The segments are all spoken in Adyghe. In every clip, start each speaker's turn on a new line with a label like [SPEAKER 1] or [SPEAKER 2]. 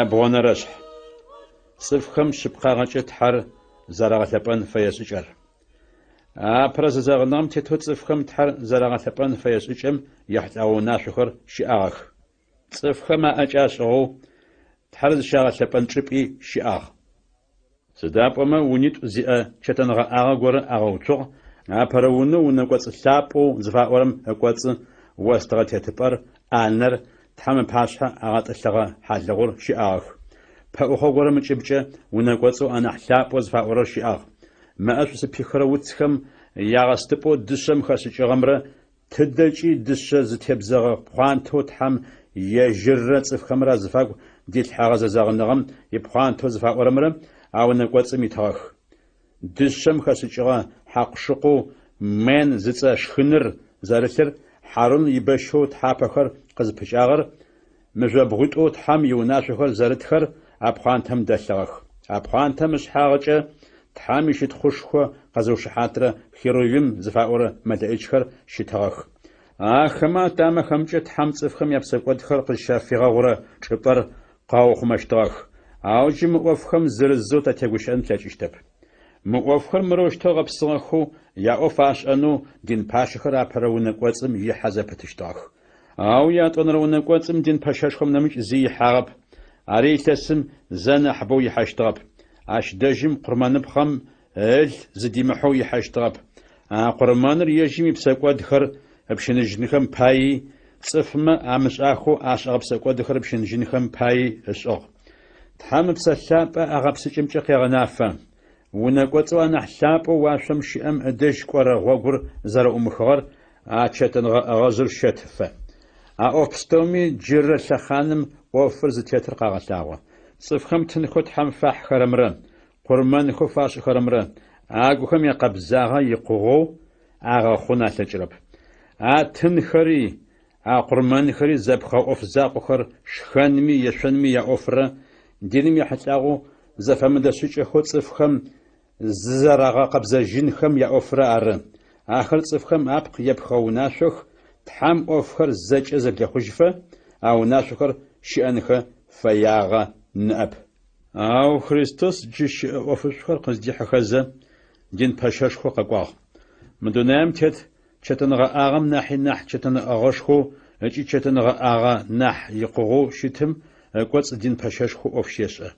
[SPEAKER 1] Ябгъонэрэшъхь. Цӏыфхэм шъыпкъагъэкӏэ Тхьэр зэрагъэлъэпӏэн фэе шӏыкӏэр. Апэрэ зэзэгъыныгъэм тетэу цӏыфхэм Тхьэр зэрагъэлъэпӏэн фэе шӏыкӏэм ехьылӏэгъэ унашъохэр щыӏагъэх. Цӏыфхэм аӏэкӏэ ашӏыгъэу Тхьэр зыщагъэлъэпӏэн чӏыпӏи щыӏагъ. Сыда пӏомэ унитӏу зиӏэ чэтэнгъэӏагъэ горэ агъэуцугъ, апэрэ унэу унэкӏоцӏ лъапӏэу зыфаӏорэм ыкӏоцӏы остыгъэ тетыпӏэр, ӏанэр, Тхьэм ыпашъхьэ агъэтӏылъыгъэ хьалыгъур щыӏагъэх. Пэӏухъо горэм ыкӏыбкӏэ унэкӏоцӏэу анахь лъапӏэу зыфаӏорэр щыӏагъ. Мэӏэшӏу зыпихырэ уцхэм ягъэстыпӏэу дышъэм хэшӏыкӏыгъэмрэ тыдэкӏи дышъэ зытебзэгъэ пхъуантэу Тхьэм ежьыррэ цӏыфхэмрэ азыфагу дилъхьэгъэ зэзэгъыныгъэм ипхъуантэу зыфаӏорэмрэ а унэ кӏоцӏым итыгъэх. Дышъэм хэшӏыкӏыгъэ хьакъу-шыкъоу мэнн зыцӏэ шхыныр зэрылъыр, Хьарун ибэщэу тхьапэхэр къызыпыкӏагъэр, мыжъобгъуитӏоу Тхьэм иунашъохэр зэрытхэр а пхъуантэм дэлъыгъэх. А пхъуантэм ышъхьагъкӏэ Тхьэм ищытхъушхо къэзыушыхьатрэ херувим зыфаӏорэ мэлэӏичхэр щытыгъэх. Ахэмэ атамэхэмкӏэ Тхьэм цӏыфхэм япсэкӏодхэр къызщафигъэгъурэ чӏыпӏэр къаухъумэщтыгъэх. Ау джы мы ӏофхэм зырызэу татегущыӏэн тлъэкӏыщтэп. Мы ӏофхэр мырэущтэу гъэпсыгъэхэу яӏоф ашӏэнэу дин пащэхэр апэрэ унэ кӏоцӏым ихьэ зэпытыщтыгъэх. Ау ятӏонэрэ унэ кӏоцӏым дин пэщэшхом нэмыкӏ зи ихьагъэп, ари илъэсым зэ нахьыбэу ихьэщтыгъэп. Ащ дэжьым къурмэныпхъэм ыл зыдимыхьэу ихьэщтыгъэп. А къурмэныр ежьым ипсэкӏодхэр ыпщыныжьынхэм паий, цӏыфмэ амышӏахэу ашӏэгъэ псэкӏодхэр ыпщыныжьынхэм паий ышӏыгъ. Тхьэм Ыпсэ Лъапӏэ а гъэпсыкӏэмкӏэ къегъэнафэ. Унэ кӏоцӏэу анахь лъапӏэу уашъом щыӏэм ыдэжь кӏорэ гъогур зэрэӏумыхыгъэр а чэтэнгъэӏэгъэжъыр щэтыфэ. А ӏоф пстэуми джырэ лъэхъаным ӏофыр зытетыр къагъэлъагъо. Цӏыфхэм тынхэу Тхьэм фахьхэрэмрэ къурмэнхэу фашӏыхэрэмрэ агухэм якъэбзагъэ икъугъэу агъэхъун алъэкӏырэп. А тынхэри, а къурмэнхэри зэпхыгъэ ӏоф закъохэр шхэнми ешъонми яӏофрэ диным ехьылӏагъэу зэфэмыдэ шӏыкӏэхэу цӏыфхэм зызэрагъэкъэбзэжьынхэм яӏофрэ ары. Ахэр цӏыфхэм апкъ епхыгъэ унашъох, Тхьэм ӏофхэр зэкӏэ зэблехъужьыфэ, а унашъохэр щыӏэнхэ фэягъэ ныӏэп. Ау Христос джы щыӏэ ӏофышӏухэр къыздихьыхэзэ, дин пэщэшхо къэкӏуагъ. Мы дунаим тет чэтэнгъэӏагъэм нахьи нахь чэтэнгъэӏэгъэшхоу ыкӏи чэтэнгъэӏагъэ нахь икъугъэу щытым ыкӏоцӏ дин пэщэшхо ӏоф щешӏэ.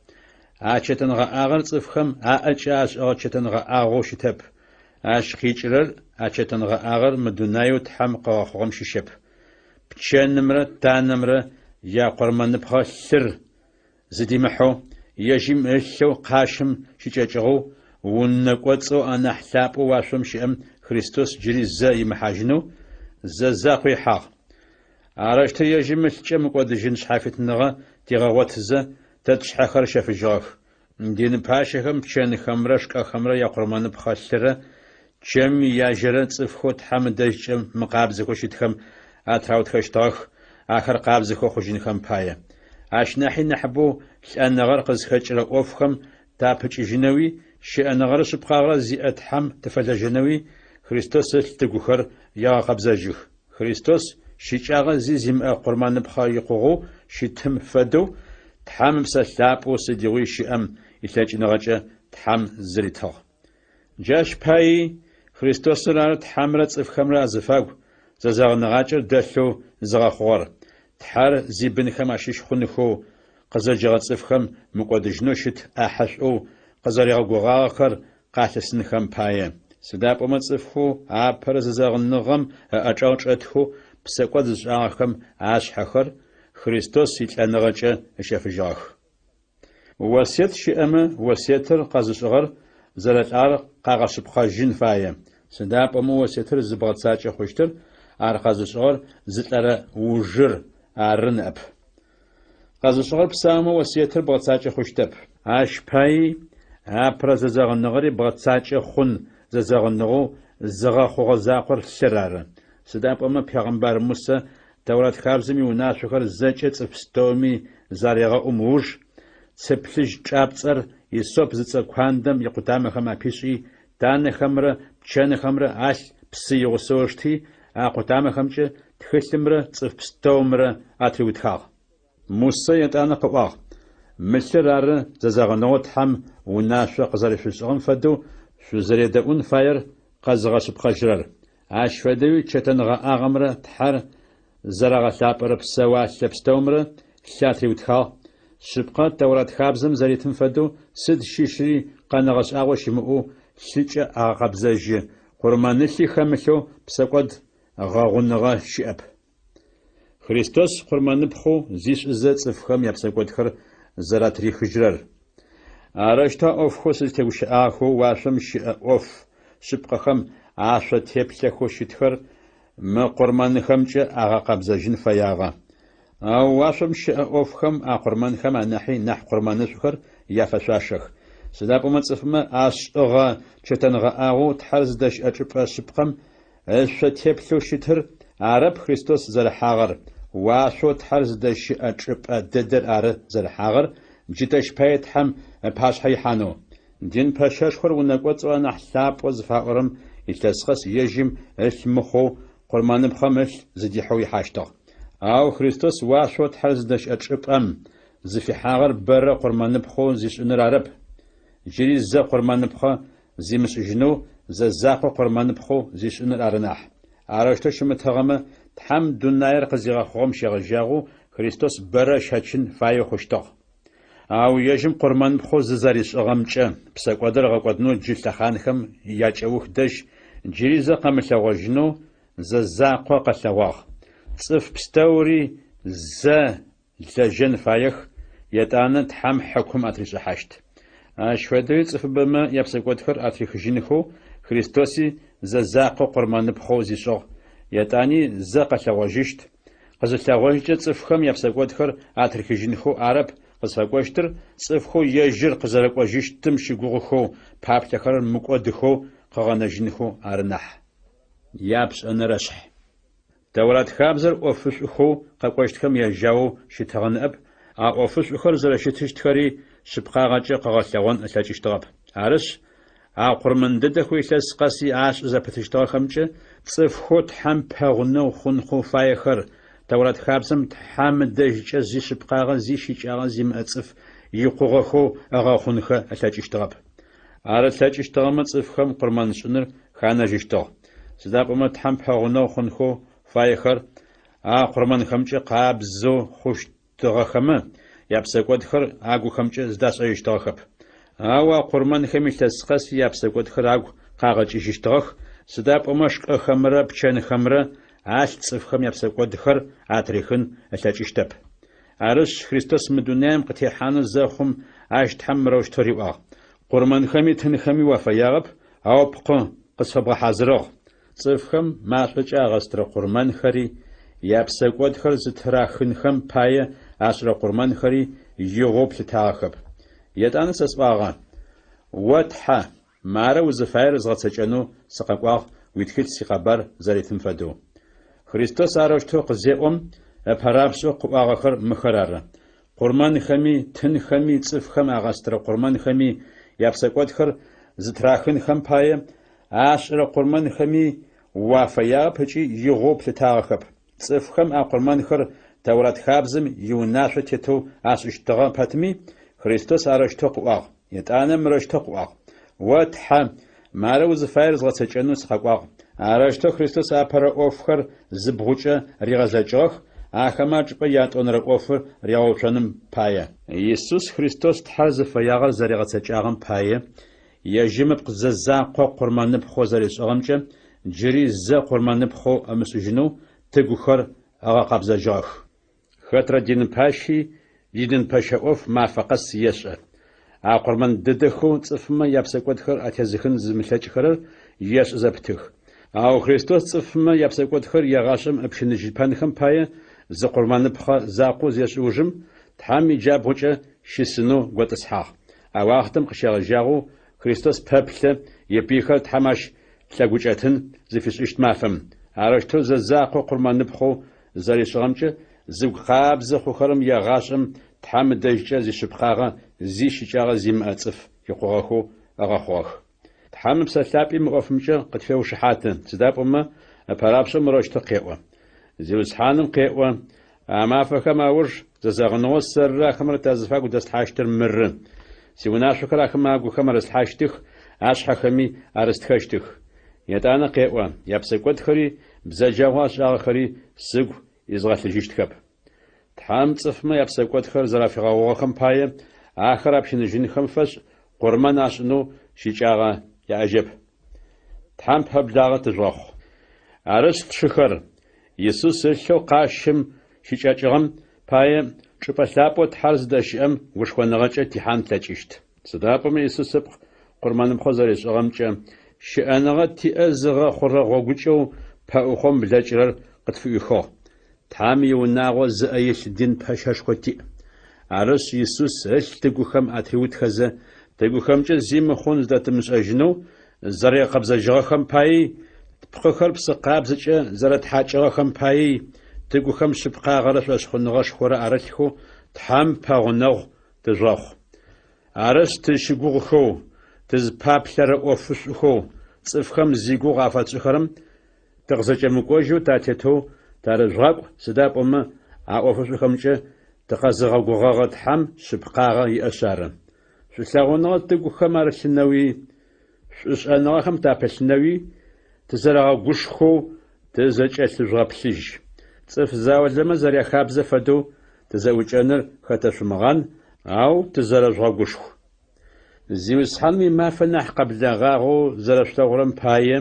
[SPEAKER 1] А чэтэнгъэӏагъэр цӏыфхэм аӏэкӏэ ашӏыгъэ чэтэнгъэӏагъэу щытэп. Ащ къикӏырэр а чэтэнгъэӏагъэр мы дунаеу Тхьэм къыгъэхъугъэм щыщэп. Пчэнымрэ танэмрэ якъурмэныпхъэ лъыр зыдимыхьэу, ежьым ылъэу къащым щыкӏэкӏыгъэу, унэ кӏоцӏэу анахь лъапӏэу уашъом щыӏэм Христос джыри зэ имыхьажьынэу, зэ закъо ихьагъ. Арэущтэу ежьым ылъкӏэ мыкӏодыжьын шъхьафитныгъэ тигъэгъотызэ, тэ тшъхьэхэр ыщэфыжьыгъэх. Дин пащэхэм пчэнхэмрэ шкӏэхэмрэ якъурмэныпхъэ лъырэ чэм яжьэрэ цӏыфхэу Тхьэм ыдэжькӏэ мыкъабзэхэу щытхэм атыраутхэщтыгъэх, ахэр къабзэхэу хъужьынхэм пае. Ащ нахьи нахьыбэу лӏэныгъэр къызхэкӏырэ ӏофхэм тапыкӏыжьынэуи, щыӏэныгъэрэ шъыпкъагъэрэ зиӏэ Тхьэм тыфэлэжьэнэуи Христос ылъ тыгухэр егъэкъэбзэжьых. Христос щыкӏагъэ зи зимыӏэ къурмэныпхъэ икъугъэу щытым фэдэу, Тхьэм Ыпсэ Лъапӏэу сыдигъуи щыӏэм илъэкӏыныгъэкӏэ Тхьэм зыритыгъ. Джащ паий Христосыр ары Тхьэмрэ цӏыфхэмрэ азыфагу зэзэгъыныгъакӏэр дэлъэу зыгъэхъугъэр, Тхьэр зибынхэм ащыщ хъунхэу къызэджэгъэ цӏыфхэм мыкӏодыжьынэу щыт ӏахьэшӏоу къызэригъэгугъагъэхэр къалъысынхэм пае. Сыда пӏомэ цӏыфхэу апэрэ зэзэгъыныгъэм ыӏэчӏэгъ чӏэтхэу псэкӏод зышӏагъэхэм ашъхьэхэр Христос илӏэныгъэкӏэ ыщэфыжьыгъэх. Осыет щыӏэмэ, осыетыр къэзышӏыгъэр зэрэлӏагъэр къагъэшъыпкъэжьын фае. Сыда пӏомэ осыетыр зыбгъэцакӏэ хъущтыр ар къэзышӏыгъэр зылӏэрэ ужыр ары ныӏэп. Къэзышӏыгъэр псаумэ осыетыр бгъэцакӏэ хъущтэп. Ащ паий апэрэ зэзэгъыныгъэри бгъэцакӏэ хъун зэзэгъыныгъэу зыгъэхъугъэ закъор лъыр ары. Сыда пӏомэ пегъымбар Мусэ Тэурат хабзэм иунашъохэр зэкӏэ цӏыф пстэуми зарегъэӏум ыуж, цы плъыжь чӏапцӏэр иссоп зыцӏэ куандэм икъутамэхэм апишӏи, танэхэмрэ пчэнхэмрэ алъ псы игъусэу ышти, а къутамэхэмкӏэ тхылъымрэ цӏыф пстэумрэ атыриутхагъ. Мусэ етӏанэ къыӏуагъ, Мы лъыр ары зэзэгъыныгъэу Тхьэм унашъо къызэрэшъуфишӏыгъэм фэдэу шъузэредэӏун фаер къэзыгъэшъыпкъэжьырэр. Ащ фэдэуи чэтэнгъэӏагъэмрэ Тхьэр зэрагъэлъапӏэрэ псэуалъэ пстэумрэ лъы атыриутхагъ. Шъыпкъэ, Тэурат хабзэм зэритым фэдэу сыд щыщри къэнэгъэ шӏагъо щымыӏэу лъыкӏэ агъэкъэбзэжьы, къурмэнылъи хэмылъэу псэкӏод гъэгъуныгъэ щыӏэп. Христос къурмэныпхъэу зишӏызэ цӏыфхэм япсэкӏодхэр зэратрихыжьырэр. Арэущтэу а ӏофхэу сызтегущыӏагъэхэу уашъом щыӏэ ӏоф шъыпкъэхэм ашъо теплъэхэу щытхэр мы къурмэнхэмкӏэ агъэкъэбзэжьын фэягъэ. Ау уашъом щыӏэ ӏофхэм а къурмэнхэм анахьи нахь къурмэнышӏухэр яфэшъуашэх. Сыда пӏомэ цӏыфмэ ашӏыгъэ чэтэнгъэӏагъэу Тхьэр зыдэщыӏэ чӏыпӏэ шъыпкъэм Ышъо теплъэу щытыр арэп Христос зэрыхьагъэр, уашъоу Тхьэр зыдэщыӏэ чӏыпӏэ дэдэр ары зэрыхьагъэр, джы тэщ пае Тхьэм ыпашъхьэ ихьанэу. Дин пэщэшхор унэ кӏоцӏэу анахь лъапӏэу зыфаӏорэм илъэс къэс ежьым ылъ мыхъоу къурмэныпхъэм ылъ зыдихьэу ихьащтыгъ. Ау Христос уашъоу Тхьэр зыдэщыӏэ чӏыпӏэм зыфихьагъэр бэрэ къурмэныпхъэу зишӏыныр арэп, джыри зэ къурмэныпхъэ зимышӏыжьынэу зэ закъо къурмэныпхъэу зишӏыныр ары нахь. Арэущтэу щымытыгъэмэ, Тхьэм дунаир къызигъэхъугъэм щегъэжьагъэу Христос бэрэ ыщэчын фаеу хъущтыгъ. Ау ежьым къурмэныпхъэу зызэришӏыгъэмкӏэ псэкӏодыр ыгъэкӏодынэу джы лъэхъанхэм якӏэух дэжь джыри зэ къэмылъэгъожьынэу зэ закъо къэлъэгъуагъ. Цӏыф пстэури зэ лэжьэн фаех, етӏанэ Тхьэм хьыкум атришӏыхьащт. Ащ фэдэуи цӏыфыбэмэ япсэкӏодхэр атрихыжьынхэу Христоси зэ закъо къурмэныпхъэу зишӏыгъ, етӏани зэ къэлъэгъожьыщт. Къызылъэгъожькӏэ цӏыфхэм япсэкӏодхэр атрихыжьынхэу арэп къызфэкӏощтыр, цӏыфхэу ежьыр къызэрэкӏожьыщтым щыгугъыхэу паплъэхэрэр мыкӏодыхэу къыгъэнэжьынхэу ары нахь. Япшӏэнэрэшъхь. Тэурат хабзэр ӏофышӏухэу къэкӏощтхэм яжьаоу щытыгъэ ныӏэп, а ӏофышӏухэр зэрэщытыщтхэри шъыпкъагъэкӏэ къыгъэлъэгъон ылъэкӏыщтыгъэп. Арышъ, а къурмэн дэдэхэу илъэс къэси ашӏы зэпытыщтыгъэхэмкӏэ цӏыфхэу Тхьэм пэгъунэгъу хъунхэу фаехэр Тэурат хабзэм Тхьэм ыдэжькӏэ зи шъыпкъагъэ зи щыкӏагъэ зимыӏэ цӏыф икъугъэхэу ыгъэхъунхэ ылъэкӏыщтыгъэп. Ар ылъэкӏыщтыгъэмэ цӏыфхэм къурмэншӏыныр ханэжьыщтыгъ. Сыда пӏомэ Тхьэм пэгъунэгъу хъунхэу фаехэр а къурмэнхэмкӏэ къабзэу хъущтыгъэхэмэ, япсэкӏодхэр агухэмкӏэ зыдашӏэжьыщтыгъэхэп. Ау а къурмэнхэм илъэс къэси япсэкӏодхэр агу къагъэкӏыжьыщтыгъэх, сыда пӏомэ шкӏэхэмрэ пчэнхэмрэ алъ цӏыфхэм япсэкӏодхэр атрихын ылъэкӏыщтэп. Арышъ, Христос мы дунаим къытехьанэу зэхъум, ащ Тхьэм мырэущтэу риӏуагъ, Къурмэнхэми тынхэми уафэягъэп, ау пкъы къысфэбгъэхьазырыгъ. Цӏыфхэм машӏокӏэ агъэстырэ къурмэнхэри, япсэкӏодхэр зытырахынхэм пае ашӏырэ къурмэнхэри игъоу плъытагъэхэп. Етӏанэ сэ сӏуагъэ, О Тхьэ, мары узыфаер згъэцэкӏэнэу сыкъэкӏуагъ уитхылъ сикъэбар зэритым фэдэу. Христос арэущтэу къызеӏом, ыпэрапшӏэу къыӏуагъэхэр мыхэр ары, Къурмэнхэми, тынхэми, цӏыфхэм агъэстырэ къурмэнхэми, япсэкӏодхэр зытырахынхэм пае ашӏырэ къурмэнхэми уафэягъэп ыкӏи игъоу плъытагъэхэп. Цӏыфхэм а къурмэнхэр Тэурат хабзэм иунашъо тетэу ашӏыщтыгъэ пэтми, Христос арэущтэу къыӏуагъ. Етӏанэ мырэущтэу къыӏуагъ, О Тхьэ, мары узыфаер згъэцэкӏэнэу сыкъэкӏуагъ. Арэущтэу Христос апэрэ ӏофхэр зыбгъукӏэ ригъэзэкӏыгъэх, ахэмэ ачӏыпӏэ ятӏонэрэ ӏофыр ригъэуцоным пае. Исус Христос Тхьэр зыфэягъэр зэригъэцэкӏагъэм пае, ежьым ыпкъ зэ закъо къурмэныпхъэу зэришӏыгъэмкӏэ джыри зэ къурмэныпхъэу ымышӏыжьынэу тыгухэр ыгъэкъэбзэжьыгъэх. Хэтрэ дин пащи идин пэщэ ӏоф мафэ къэс ешӏэ. А къурмэн дэдэхэу цӏыфмэ япсэкӏодхэр атезыхын зымылъэкӏхэрэр ешӏы зэпытых. Ау Христос цӏыфмэ япсэкӏодхэр егъашӏэм ыпщыныжьыпэнхэм пае, зы къурмэныпхъэ закъо зешӏ ужым, Тхьэм иджабгъукӏэ щысынэу готӏысхьагъ. А уахътэм къыщегъэжьагъэу Христос пэплъэ, ипыйхэр Тхьэм ащ лъэгукӏэтын зыфишӏыщт мафэм. Арэущтэу зэ закъо къурмэныпхъэу зэришӏыгъэмкӏэ зыгу къабзэ хъухэрэм егъашӏэм Тхьэм ыдэжькӏэ зишъыпкъагъэ зи щыкӏагъэ зимыӏэ цӏыф икъугъэхэу ыгъэхъугъэх. Тхьэм Ыпсэ Лъапӏи мы ӏофымкӏэ къытфеушыхьаты, сыда пӏомэ ыпэрапшӏэу мырэущтэу къеӏо. Зиусхьаным къеӏо, А мафэхэм ауж зэзэгъыныгъэу сэррэ ахэмрэ тазыфагу дэслъхьащтыр мыры. Сиунашъохэр ахэмэ агухэм арыслъхьащтых, ашъхьэхэми арыстхэщтых. Етӏанэ къеӏо, Япсэкӏодхэри бзэджагъэу ашӏагъэхэри сыгу изгъэлъыжьыщтхэп. Тхьэм цӏыфмэ япсэкӏодхэр зэрафигъэгъугъэхэм пае, ахэр апщыныжьынхэм фэшӏ къурмэн ашӏынэу щыкӏагъэ яӏэжьэп. Тхьэм пэблагъэ тыжъугъэхъу. Арышъ, тшыхэр, Исус ылъэу къащым щыкӏэкӏыгъэм пае, чӏыпӏэ лъапӏэу Тхьэр зыдэщыӏэм гушхоныгъэкӏэ тихьан тлъэкӏыщт. Сыда пӏомэ Исус ыпкъ къурмэныпхъэу зэришӏыгъэмкӏэ, щыӏэныгъэ тиӏэ зыгъэхъурэ гъогукӏэу пэӏухъом блэкӏырэр къытфыӏуихыгъ. Тхьэм иунагъо зыӏэ илъ дин пэщэшхо тиӏ. Арышъ, Исус ылъ тыгухэм атриутхэзэ, тыгухэмкӏэ зи мыхъун зыдэтымышӏэжьынэу зэригъэкъэбзэжьыгъэхэм паий, тпкъыхэр псы къабзэкӏэ зэрэтхьакӏыгъэхэм паий, тыгухэм шъыпкъагъэрэ шӏошъхъуныгъэшхорэ арылъхэу Тхьэм пэгъунэгъу тыжъугъэхъу. Арышъ, тызщыгугъыхэу, тызпаплъэрэ ӏофышӏухэу цӏыфхэм зигугъу афэтшӏыхэрэм тыкъызэкӏэмыкӏожьэу татетэу тарыжъугъакӏу, сыда пӏомэ а ӏофышӏухэмкӏэ тыкъэзыгъэгугъэгъэ Тхьэм шъыпкъагъэ иӏэшъ ары. Шӏулъэгъуныгъэ тыгухэм арылъынэуи, шӏушӏэныгъэхэм тапылъынэуи тызэрэгъэгушхоу тызэкӏэлъыжъугъэплъыжь. Цӏыф заулэмэ зэряхабзэ фэдэу тызэӏукӏэныр хэтэшъумыгъан, ау тызэрэжъугъэгушху. Зиусхьаным имафэ нахь къэблэгъагъэу зэрэшъулъэгъурэм пае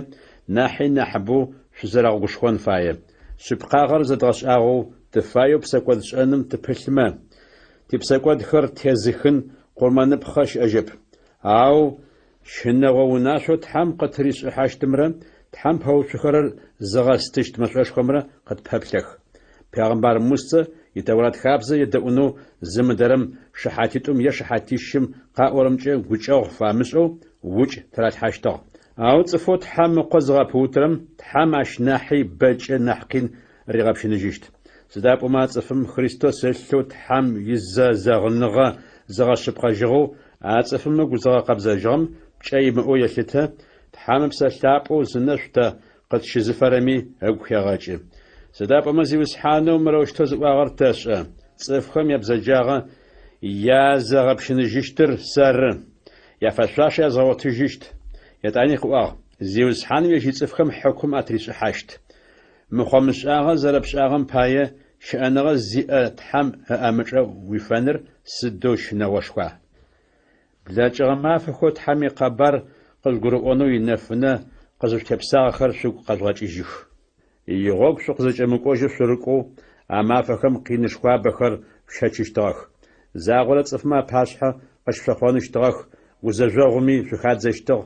[SPEAKER 1] нахьи нахьыбэу шъузэрэгъэгушхон фае. Шъыпкъагъэр зэдгъэшӏагъэу, тыфаеу псэкӏодшӏэным тыпылъмэ, типсэкӏодхэр тезыхын къурмэныпхъэ щыӏэжьэп. Ау щынэгъо унашъоу Тхьэм къытыришӏыхьащтымрэ Тхьэм пэуцухэрэр зыгъэстыщт мэшӏошхомрэ къытпэплъэх. Пегъэмбар Мусэ и Тэурат хабзэ едэӏунэу зымыдэрэм шыхьатитӏум е шыхьатищым къаӏорэмкӏэ гукӏэгъу фамышӏэу укӏ тыралъхьащтыгъ. Ау цӏыфэу Тхьэм Ыкъо зыгъэпыутырэм Тхьэм ащ нахьи бэкӏэ нахь къин ригъэпщыныжьыщт. Сыда пӏомэ а цӏыфым Христос ылъэу Тхьэм изэзэгъыныгъэ зыгъэшъыпкъэжьыгъэу а цӏыфым ыгу зыгъэкъэбзэжьыгъэм пкӏэ имыӏэу елъытэ, Тхьэм Ыпсэ Лъапӏэу зынэшӏу тэ къытщызыфэрэми ыгу хегъэкӏы. Сыда пӏомэ Зиусхьанэу мырэущтэу зыӏуагъэр тэшӏэ, Цӏыфхэм ябзэджагъэ языгъэпщыныжьыщтыр сэры, яфэшъуашэ язгъэгъотыжьыщт. Етӏани къыӏуагъ, Зиусхьаным ежь ицӏыфхэм хьыкум атришӏыхьащт. Мыхъо-мышӏагъэ зэрэпшӏагъэм пае щыӏэныгъэ зиӏэ Тхьэм ыӏэмычӏэ уифэныр сыдэу щынэгъошхуа! Блэкӏыгъэ мафэхэу Тхьэм икъэбар къыжъугурыӏонэу инэфынэ къызышъутепсагъэхэр шъугу къэжъугъэкӏыжьых. Игъогу шъукъызэкӏэмыкӏожьэу шъурыкӏоу а мафэхэм къинышхуабэхэр шъущэчыщтыгъэх. Загъорэ цӏыфмэ апашъхьэ къыщышъохъоныщтыгъэх, гузэжъогъуми шъухадзэщтыгъ,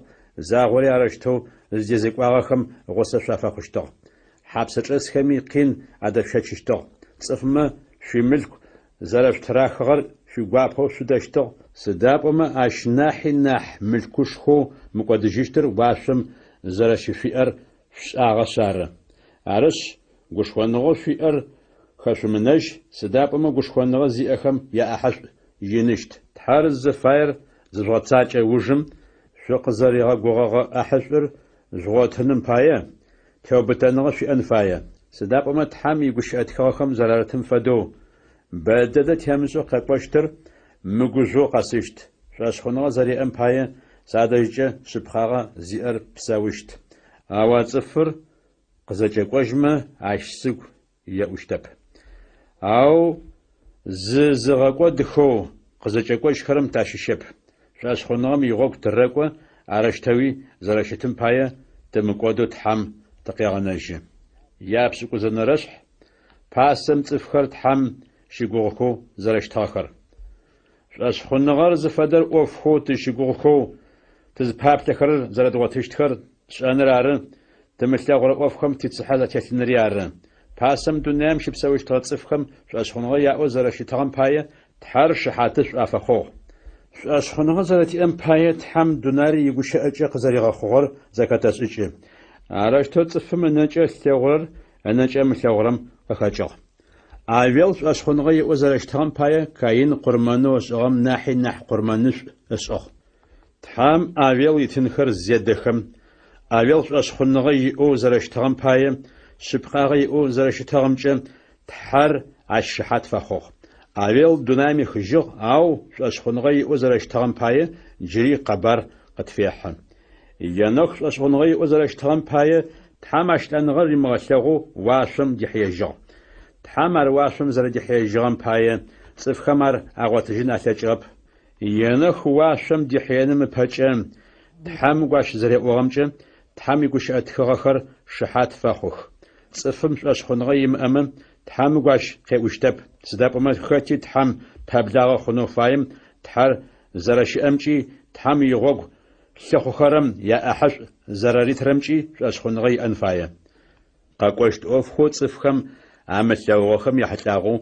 [SPEAKER 1] загъори арэущтэу зыдэзекӏуагъэхэм гъусэ шъуафэхъущтыгъ. Хьапсэчӏэсхэми къин адэшъущэчыщтыгъ. Цӏыфмэ шъуимылъку зэрэшъутырахыгъэр шъуигуапэу шъудэщтыгъ, сыда пӏомэ ащ нахьи нахь мылъкушхоу мыкӏодыжьыщтыр уашъом зэрэщышъуиӏэр шъушӏагъэшъ ары. Арышъ, гушхоныгъэу шъуиӏэр хэшъумынэжь, сыда пӏомэ гушхоныгъэ зиӏэхэм яӏахьышӏу иныщт. Тхьэр зыфаер зыжъугъэцакӏэ ужым, шъукъызэригъэгугъэгъэ ӏахьышӏур жъугъотыным пае, теубытэныгъэ шъуиӏэн фае. Сыда пӏомэ Тхьэм игущыӏэ тхыгъэхэм зэрарытым фэдэу, Бэ дэдэ темышӏэу къэкӏощтыр мыгужъоу къэсыщт. Шӏошъхъуныгъэ зэриӏэм пае садэжькӏэ шъыпкъагъэ зиӏэр псэущт. Ау а цӏыфыр къызэкӏэкӏожьмэ, ащ сыгу еӏущтэп. Ау зызыгъэкӏодхэу къызэкӏэкӏожьхэрэм тащыщэп. Шӏошъхъуныгъэм игъогу тырэкӏо, арэущтэуи зэрэщытым пае тымыкӏодэу Тхьэм тыкъегъэнэжьы. Япшӏыкӏузэнэрэшъхь пасэм цӏыфхэр Тхьэм щыгугъыхэу зэрэщытыгъэхэр. Шӏошъхъуныгъэр зыфэдэр ӏофхэу тызщыгугъыхэу тызпаплъэхэрэр зэрэдгъотыщтхэр тшӏэныр ары, тымылъэгъурэ ӏофхэм тицыхьэ ателъынри ары. Пасэм дунаим щыпсэущтыгъэ цӏыфхэм шӏошъхъуныгъэ яӏэу зэрэщытыгъэм пае, Тхьэр шыхьатышӏу афэхъугъ. Шӏошъхъуныгъэ зэрэтиӏэм пае, Тхьэм дунаир игущыӏэкӏэ къызэригъэхъугъэр зэхэтэшӏыкӏы. Арэущтэу цӏыфым ынэкӏэ ылъэгъурэр ынэкӏэ ымылъэгъурэм къыхэкӏыгъ. Авел шӏошъхъуныгъэ иӏэу зэрэщытыгъэм пае Каин къурмэнэу ышӏыгъэм нахьи нахь къурмэнышӏу ышӏыгъ. Тхьэм Авел итынхэр зедэхэм, Авел шӏошъхъуныгъэ иӏэу зэрэщытыгъэм пае, шъыпкъагъэ иӏэу зэрэщытыгъэмкӏэ Тхьэр ащ шыхьат фэхъугъ. Авел дунаим ехыжьыгъ, ау шӏошъхъуныгъэ иӏэу зэрэщытыгъэм пае джыри къэбар къытфехьы. Енох шӏошъхъуныгъэ иӏэу зэрэщытыгъэм пае Тхьэм ащ лӏэныгъэр римыгъэлъэгъоу уашъом дихьыежьыгъ. Тхьэм ар уашъом зэрэдихьыежьыгъэм пае цӏыфхэм ар агъотыжьын алъэкӏыгъэп. Енох уашъом дихьыеным ыпэкӏэ, Тхьэм ыгу ащ зэреӏугъэмкӏэ, Тхьэм игущыӏэ тхыгъэхэр шыхьат фэхъух. Цӏыфым шӏошъхъуныгъэ имыӏэмэ, Тхьэм ыгу ащ къеӏущтэп, сыда пӏомэ хэти Тхьэм пэблагъэ хъунэу фаем Тхьэр зэрэщыӏэмкӏи, Тхьэм игъогу лъыхъухэрэм яӏахьышӏу зэраритырэмкӏи шӏошъхъуныгъэ иӏэн фае. Къэкӏощт ӏофхэу цӏыфхэм амылъэгъугъэхэм яхьылӏагъэу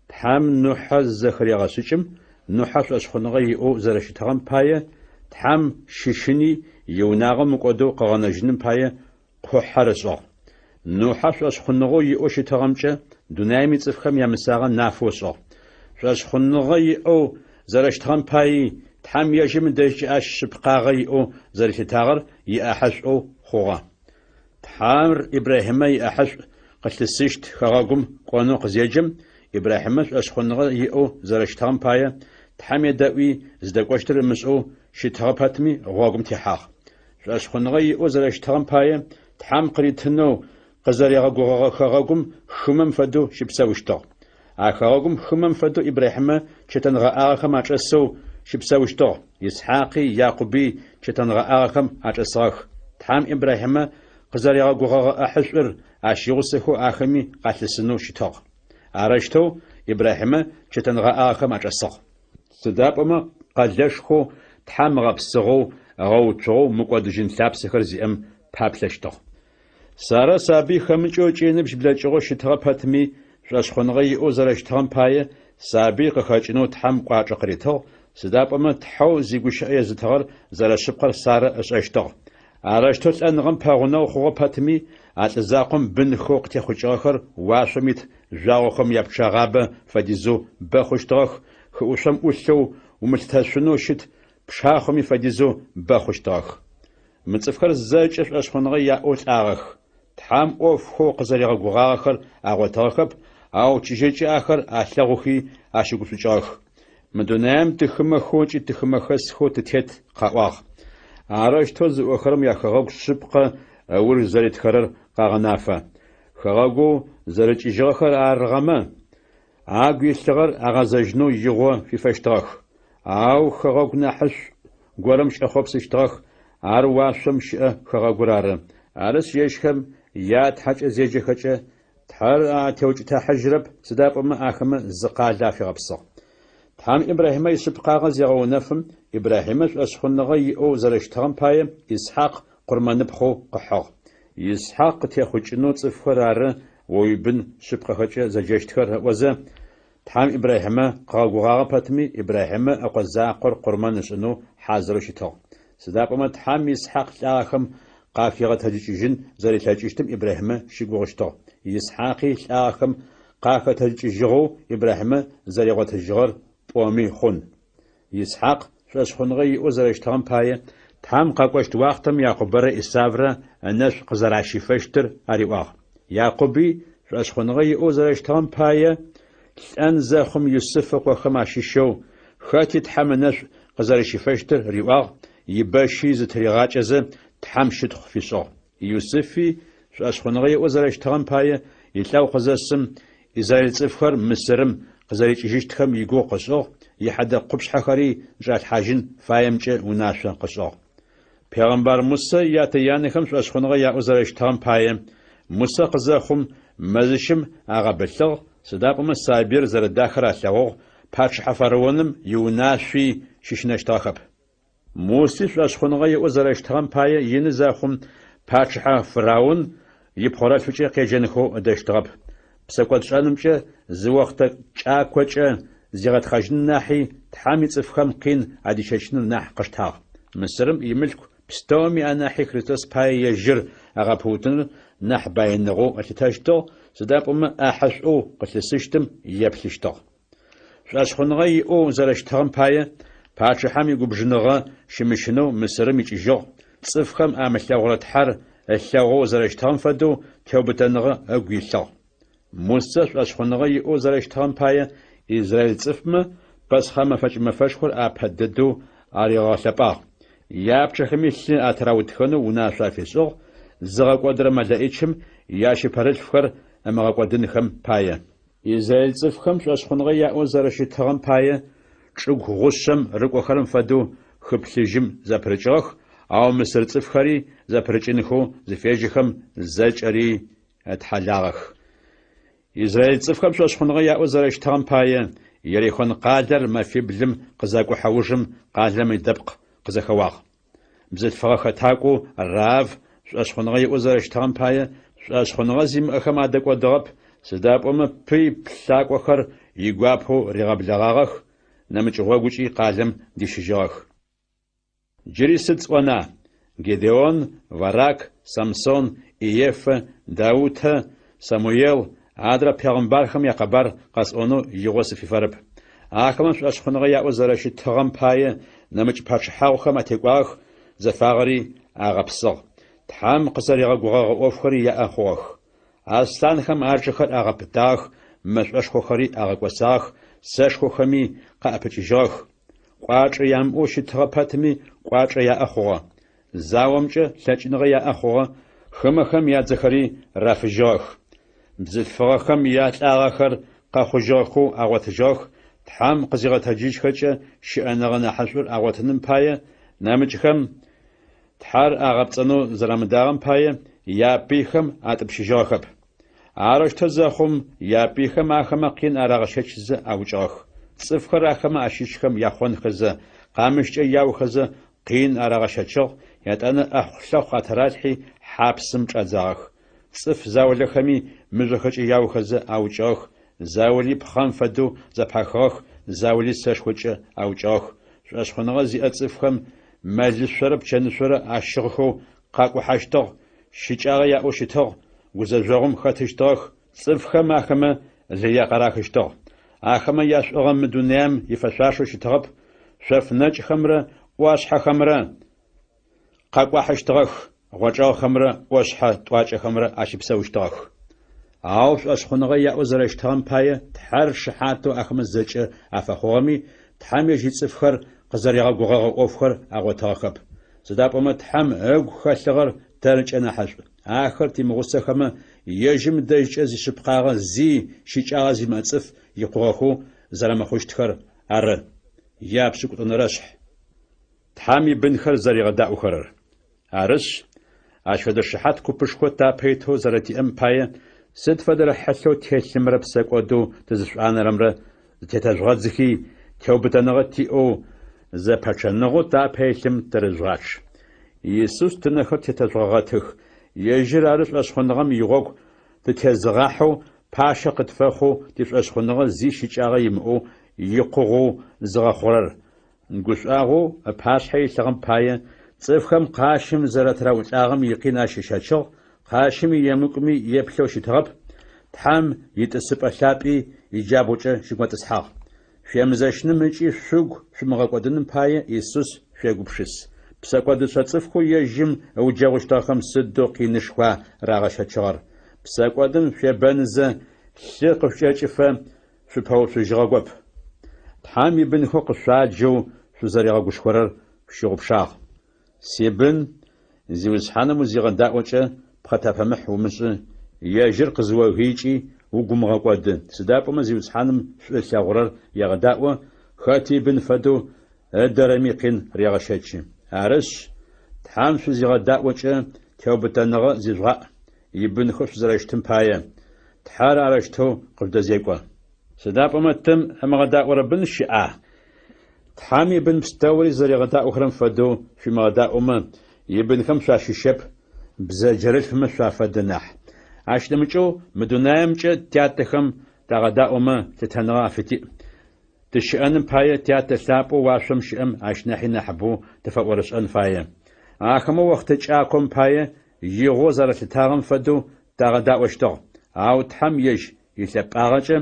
[SPEAKER 1] Тхьэм Нухьэ зызэхырегъэшӏыкӏым, Нухьэ шӏошъхъуныгъэ иӏэу зэрэщытыгъэм пае, Тхьэм щыщыни иунагъо мыкӏодэу къыгъэнэжьыным пае къухьэр ышӏыгъ. Нухьэ шӏошъхъуныгъэу иӏэу щытыгъэмкӏэ дунаим ицӏыфхэм ямысагъэ нафэу ышӏыгъ. Шӏошъхъуныгъэ иӏэу зэрэщытыгъэм паий, Тхьэм ежьым ыдэжькӏэ ащ шъыпкъагъэ иӏэу зэрилъытагъэр иӏахьышӏоу хъугъэ. Тхьэр Ибрахьимэ иӏахьышӏу къылъысыщт хэгъэгум кӏонэу къызеджэм, Ибрахьимэ шӏошъхъуныгъэ иӏэу зэрэщытыгъэм пае, Тхьэм едэӏуи, зыдэкӏощтыр ымышӏэу щытыгъэ пэтми, гъогум техьагъ. Шӏошъхъуныгъэ иӏэу зэрэщытыгъэм пае, Тхьэм къыритынэу къызэригъэгугъэгъэ хэгъэгум хымэм фэдэу щыпсэущтыгъ. А хэгъэгум хымэм фэдэу Ибрахьимэ чэтэнгъэӏагъэхэм ачӏэсэу щыпсэущтыгъ, Исхьакъи Якъуби чэтэнгъэӏагъэхэм ачӏэсыгъэх. Тхьэм Ибрахьимэ къызэригъэгугъэгъэ ӏэхьышӏур ащ игъусэхэу ахэми къалъысынэу щытыгъ. Арэущтэу Ибрахьимэ чэтэнгъэӏагъэхэм ачӏэсыгъ. Сыда пӏомэ къэлэшхоу Тхьэм ыгъэпсыгъэу, ыгъэуцугъэу мыкӏодыжьын лъапсэхэр зиӏэм паплъэщтыгъ. Сарэ сабый хэмыкӏэу ыкӏи ыныбжь блэкӏыгъэу щытыгъэ пэтми, шӏошъхъуныгъэ иӏэу зэрэщытыгъэм пае, сабый къыхэкӏынэу Тхьэм кӏуачӏэ къыритыгъ, сыда пӏомэ Тхьэу зигущыӏэ езытыгъэр зэрэшъыпкъэр Сарэ ышӏэщтыгъ. Арэущтэу лӏэныгъэм пэгъунэгъу хъугъэ пэтми, а лӏы закъом бынхэу къытехъукӏыгъэхэр уашъом ит жъуагъохэм япчъэгъабэ фэдизэу бэ хъущтыгъэх, хыӏушъом ӏулъэу умылъытэшъунэу щыт пшахъоми фэдизэу бэ хъущтыгъэх. Мы цӏыфхэр зэкӏэ шӏошъхъуныгъэ яӏэу лӏагъэх. Тхьэм ӏофхэу къызэригъэгугъагъэхэр агъотыгъэхэп, ау чыжьэкӏэ ахэр алъэгъухи ащыгушӏукӏыгъэх. Мы дунаим тыхымэхэу ыкӏи тыхымэхэсхэу тытет къаӏуагъ. Арэущтэу зыӏохэрэм яхэгъэгу шъыпкъэ ыуж зэритхэрэр къагъэнафэ. Хэгъэгоу зэрыкӏыжьыгъэхэр арыгъэмэ, агу илъыгъэр агъэзэжьынэу игъо фифэщтыгъэх. Ау хэгъэгу нахьышӏу горэм кӏэхъопсыщтыгъэх, ар уашъом щыӏэ хэгъэгур ары. Арышъ, ежьхэм я Тхьэкӏэ зеджэхэкӏэ, Тхьэр атеукӏытыхьажьырэп, сыда пӏомэ ахэмэ зы къалэ афигъэпсыгъ. Тхьэм Ибрахьимэ ишъыпкъагъэ зегъэунэфым, Ибрахьимэ шӏошъхъуныгъэ иӏэу зэрэщытыгъэм пае Исхьакъ къурмэныпхъэу къыхьыгъ. Исхьакъ къытехъукӏынэу цӏыфхэр ары о уибын шъыпкъэхэкӏэ зэджэщтхэр ыӏозэ, Тхьэм Ибрахьимэ къыгъэгугъагъэ пэтми, Ибрахьимэ ыкъо закъор къурмэн ышӏынэу хьазырэу щытыгъ. Сыда пӏомэ Тхьэм Исхьакъ лӏагъэхэм къахигъэтэджыкӏыжьын зэрилъэкӏыщтым Ибрахьимэ щыгугъыщтыгъ. Исхьакъи лӏагъэхэм къахэтэджыкӏыжьыгъэу Ибрахьимэ зэригъотыжьыгъэр пӏоми хъун. Исхьакъ шӏошъхъуныгъэ иӏэу зэрэщытыгъэм пае, Тхьэм къэкӏощт уахътэм Якъубэрэ Исаврэ ынэшӏу къызэращифэщтыр ариӏуагъ. Якъуби шӏошъхъуныгъэ иӏэу зэрэщытыгъэм пае, лӏэн зэхъум Юсыф ыкъохэм ащыщэу хэти Тхьэм ынэшӏу къызэрэщифэщтыр риӏуагъ, ибэщи зытыригъакӏэзэ, Тхьэм щытхъу фишӏыгъ. Юсыфи шӏошъхъуныгъэ иӏэу зэрэщытыгъэм пае, илӏэгъу къызэсым, израил цӏыфхэр Мысырым къызэрикӏыжьыщтхэм игугъу къышӏыгъ, ихьэдэ къупшъхьэхэри зычӏалъхьажьын фаемкӏэ унашъо къышӏыгъ. Пегъэмбар Мусэ ятэ-янэхэм шӏошъхъуныгъэ яӏэу зэрэщытыгъэм пае, Мусэ къызэхъум, мэзищым агъэбылъыгъ, сыда пӏомэ сабыир зэрэдахэр алъэгъугъ, пачъыхьэ фараоным иунашъуи щыщынэщтыгъэхэп. Муси шӏошъхъуныгъэ иӏэу зэрэщытыгъэм пае, ины зэхъум, пачъыхьэ фараон ипхъорэлъфыкӏэ къеджэнхэу ыдэщтыгъэп. Псэкӏодшӏэнымкӏэ зы охътэ кӏакокӏэ зигъэтхъэжьыным нахьи, Тхьэм ицӏыфхэм къин адищэчыныр нахь къыштагъ. Мысырым имылъку пстэуми анахьи Христос пае ежьыр агъэпыутыныр нахь баиныгъэу ылъытэщтыгъ, сыда пӏомэ ӏахьышӏоу къылъысыщтым еплъыщтыгъ. Шӏошъхъуныгъэ иӏэу зэрэщытыгъэм пае, пачъыхьэм игубжыныгъэ щымыщынэу Мысырым икӏыжьыгъ, цӏыфхэм амылъэгъурэ Тхьэр ылъэгъоу зэрэщытыгъэм фэдэу теубытэныгъэ ыгу илъыгъ. Мусэ шӏошъхъуныгъэ иӏэу зэрэщытыгъэм пае, израиль цӏыфмэ Пасхъэ мэфэкӏ мэфэшхор апэ дэдэу аригъэгъэлъэпӏагъ. Япчъэхэми лъы атыраутхэнэу унашъо афишӏыгъ, зыгъэкӏодырэ мэлэӏичым ящыпэрылъфхэр ымыгъэкӏодынхэм пае. Израиль цӏыфхэм шӏошъхъуныгъэ яӏэу зэрэщытыгъэм пае, чӏыгу гъушъэм рыкӏохэрэм фэдэу хы Плъыжьым зэпырыкӏыгъэх, ау мысыр цӏыфхэри зэпырыкӏынхэу зыфежьэхэм, зэкӏэри ытхьалагъэх. Израиль цӏыфхэм шӏошъхъуныгъэ яӏэу зэрэщытыгъэм пае, Ерихон къалэр мэфиблым къызакӏухьэ ужым къалэм идэпкъ къызэхэуагъ. Бзылъфыгъэ хэтакӏоу Раав шӏошъхъуныгъэ иӏэу зэрэщытыгъэм пае, шӏошъхъуныгъэ зимыӏэхэм адэкӏодыгъэп, сыда пӏомэ пый плъакӏохэр игуапэу ригъэблэгъагъэх, нэмыкӏ гъогукӏи къалэм дищыжьыгъэх. Джыри сыд сӏона? Гедеон, Варак, Самсон, Иеффэ, Даутэ, Самуел, адрэ пегъымбархэм якъэбар къэсӏонэу игъо сыфифэрэп. Ахэмэ шӏошъхъуныгъэ яӏэу зэрэщытыгъэм пае, нэмыкӏ пачъыхьагъухэм атекӏуагъэх, зэфагъэри агъэпсыгъ, Тхьэм къызэригъэгугъэгъэ ӏофхэри яӏэ хъугъэх. Аслъанхэм ажэхэр агъэпытагъэх, мэшӏошхохэри агъэкӏосагъэх, сэшхохэми къаӏэпыкӏыжьыгъэх. Кӏуачӏэ ямыӏэу щытыгъэ пэтми, кӏуачӏэ яӏэ хъугъэ. Заомкӏэ лъэкӏыныгъэ яӏэ хъугъэ, хымэхэм ядзэхэри рафыжьыгъэх. Бзылъфыгъэхэм ялӏагъэхэр къэхъужьыгъэхэу агъотыжьыгъэх, Тхьэм къызигъэтэджыжьхэкӏэ щыӏэныгъэ нахьышӏур агъотыным пае, нэмыкӏхэм Тхьэр агъэпцӏэнэу зэрамыдагъэм пае, япыйхэм атӏупщыжьыгъэхэп. Арэущтэу зэхъум, япыйхэм ахэмэ къин арагъэщэчзэ аукӏыгъэх. Цӏыфхэр ахэмэ ащыщхэм яхъонхэзэ, къамыщкӏэ яохэзэ къин арагъэщэчыгъ, етӏанэ ӏэхъу-лъэхъу атыралъхьи хьапсым чӏадзагъэх. Цӏыф заулэхэми мыжъохэкӏэ яохэзэ аукӏыгъэх, заули пхъэм фэдэу зэпахыгъэх, заули сэшхокӏэ аукӏыгъэх. Шӏошъхъуныгъэ зиӏэ цӏыфхэм мэлышъорэ пчэнышъорэ ащыгъхэу къакӏухьащтыгъ, щыкӏагъэ яӏэу щытыгъ, гузэжъогъум хэтыщтыгъэх, цӏыфхэм ахэмэ лые къарахыщтыгъ. Ахэмэ яшӏугъэ мы дунаим ифэшъуашэу щытыгъэп, шъоф нэкӏхэмрэ ӏуашъхьэхэмрэ къакӏуахьыщтыгъэх, гъочӏэгъхэмрэ ӏошъхьэ тӏуакӏэхэмрэ ащыпсэущтыгъэх. Ау шӏошъхъуныгъэ яӏэу зэрэщытыгъэм пае Тхьэр шыхьатэу ахэмэ зэкӏэ афэхъугъэми, Тхьэм ежь ицӏыфхэр къызэригъэгугъэгъэ ӏофхэр агъотыгъэхэп. Сыда пӏомэ Тхьэм ыгу хэлъыгъэр тэркӏэ нахьышӏу. Ахэр тимыгъусэхэмэ, ежьым дэжькӏэ зишъыпкъагъэ зи щыкӏагъэ зимыӏэ цӏыф икъугъэхэу зэрэмыхъущтхэр ары. Япшӏыкӏутӏонэрэшъхь. Тхьэм ибынхэр зэригъэдаӏохэрэр. Арышъ, ащ фэдэ шыхьат купышхо тапэ итэу зэрэтиӏэм пае, сыд фэдэрэ хьылъэу телъымрэ псэкӏодэу тызышӏуанэрэмрэ зытетэжъугъэдзыхи, теубытэныгъэ тиӏэу зэпэчъэныгъэу тапэ илъым тырыжъугъачъ. Исус тынэхэр тетэжъугъэгъэтых, ежьыр ары шӏошъхъуныгъэм игъогу тытезыгъахьэу, пащэ къытфэхъоу тишӏошъхъуныгъэ зи щыкӏагъэ имыӏэу икъугъэу зыгъэхъурэр, Гушӏуагъоу ыпашъхьэ илъыгъэм пае цӏыфхэм къащым зэрэтыраӏулӏагъэм икъин ащ ыщэчыгъ, къащым иемыкӏуми еплъэу щытыгъэп, Тхьэм итӏысыпӏэ лъапӏи иджабгъукӏэ щыготӏысхьагъ. Шъуемызэщыным ыкӏи шъугу шъумыгъэкӏодыным пае Исус шъуегупшыс. Псэкӏодышӏэ цӏыфхэу ежьым ыуджэгъущтыгъэхэм сыдэу къинышхуа рагъэщэчыгъэр! Псэкӏодым шъуебэнызэ, лъы къышъукӏэкӏыфэ шъупэуцужьыгъэгоп. Тхьэм ибынхэу къышъуаджэу шъузэригъэгушхорэр шъущыгъупшагъ. Сибын, Зиусхьаным узигъэдаӏокӏэ, пхъэтэпэмыхь умышӏы, ежьыр къызыогыйкӏи угу умыгъэкӏоды, сыда пӏомэ Зиусхьаным шӏу ылъэгъурэр егъэдаӏо, хэти ибын фэдэу ыдэрэми къин регъэщэчы. Арышъ, Тхьэм шъузигъэдаӏокӏэ, теубытэныгъэ зижъугъаӏ, ибынхэу шъузэрэщытым пае, Тхьэр арэущтэу къыжъудэзекӏо. Сыда пӏомэ тым ымыгъэдаӏорэ бын щыӏа? Тхьэм ибын пстэури зэригъэдаӏохэрэм фэдэу шъуимыгъэдаӏомэ, ибынхэм шъуащыщэп, бзэджэрылъфмэ шъуафэдэ нахь. Ащ нэмыкӏэу мы дунаемкӏэ тятэхэм тагъэдаӏомэ, лъытэныгъэ афытиӏ. Тыщыӏэным пае Тятэ лъапӏэу уашъом щыӏэм ащ нахьи нахьыбэу тыфэӏорышӏэн фае. Ахэмэ охътэ кӏаком пае игъоу зэралъытагъэм фэдэу тагъэдаӏощтыгъ, ау Тхьэм ежь илъэпӏагъэкӏэ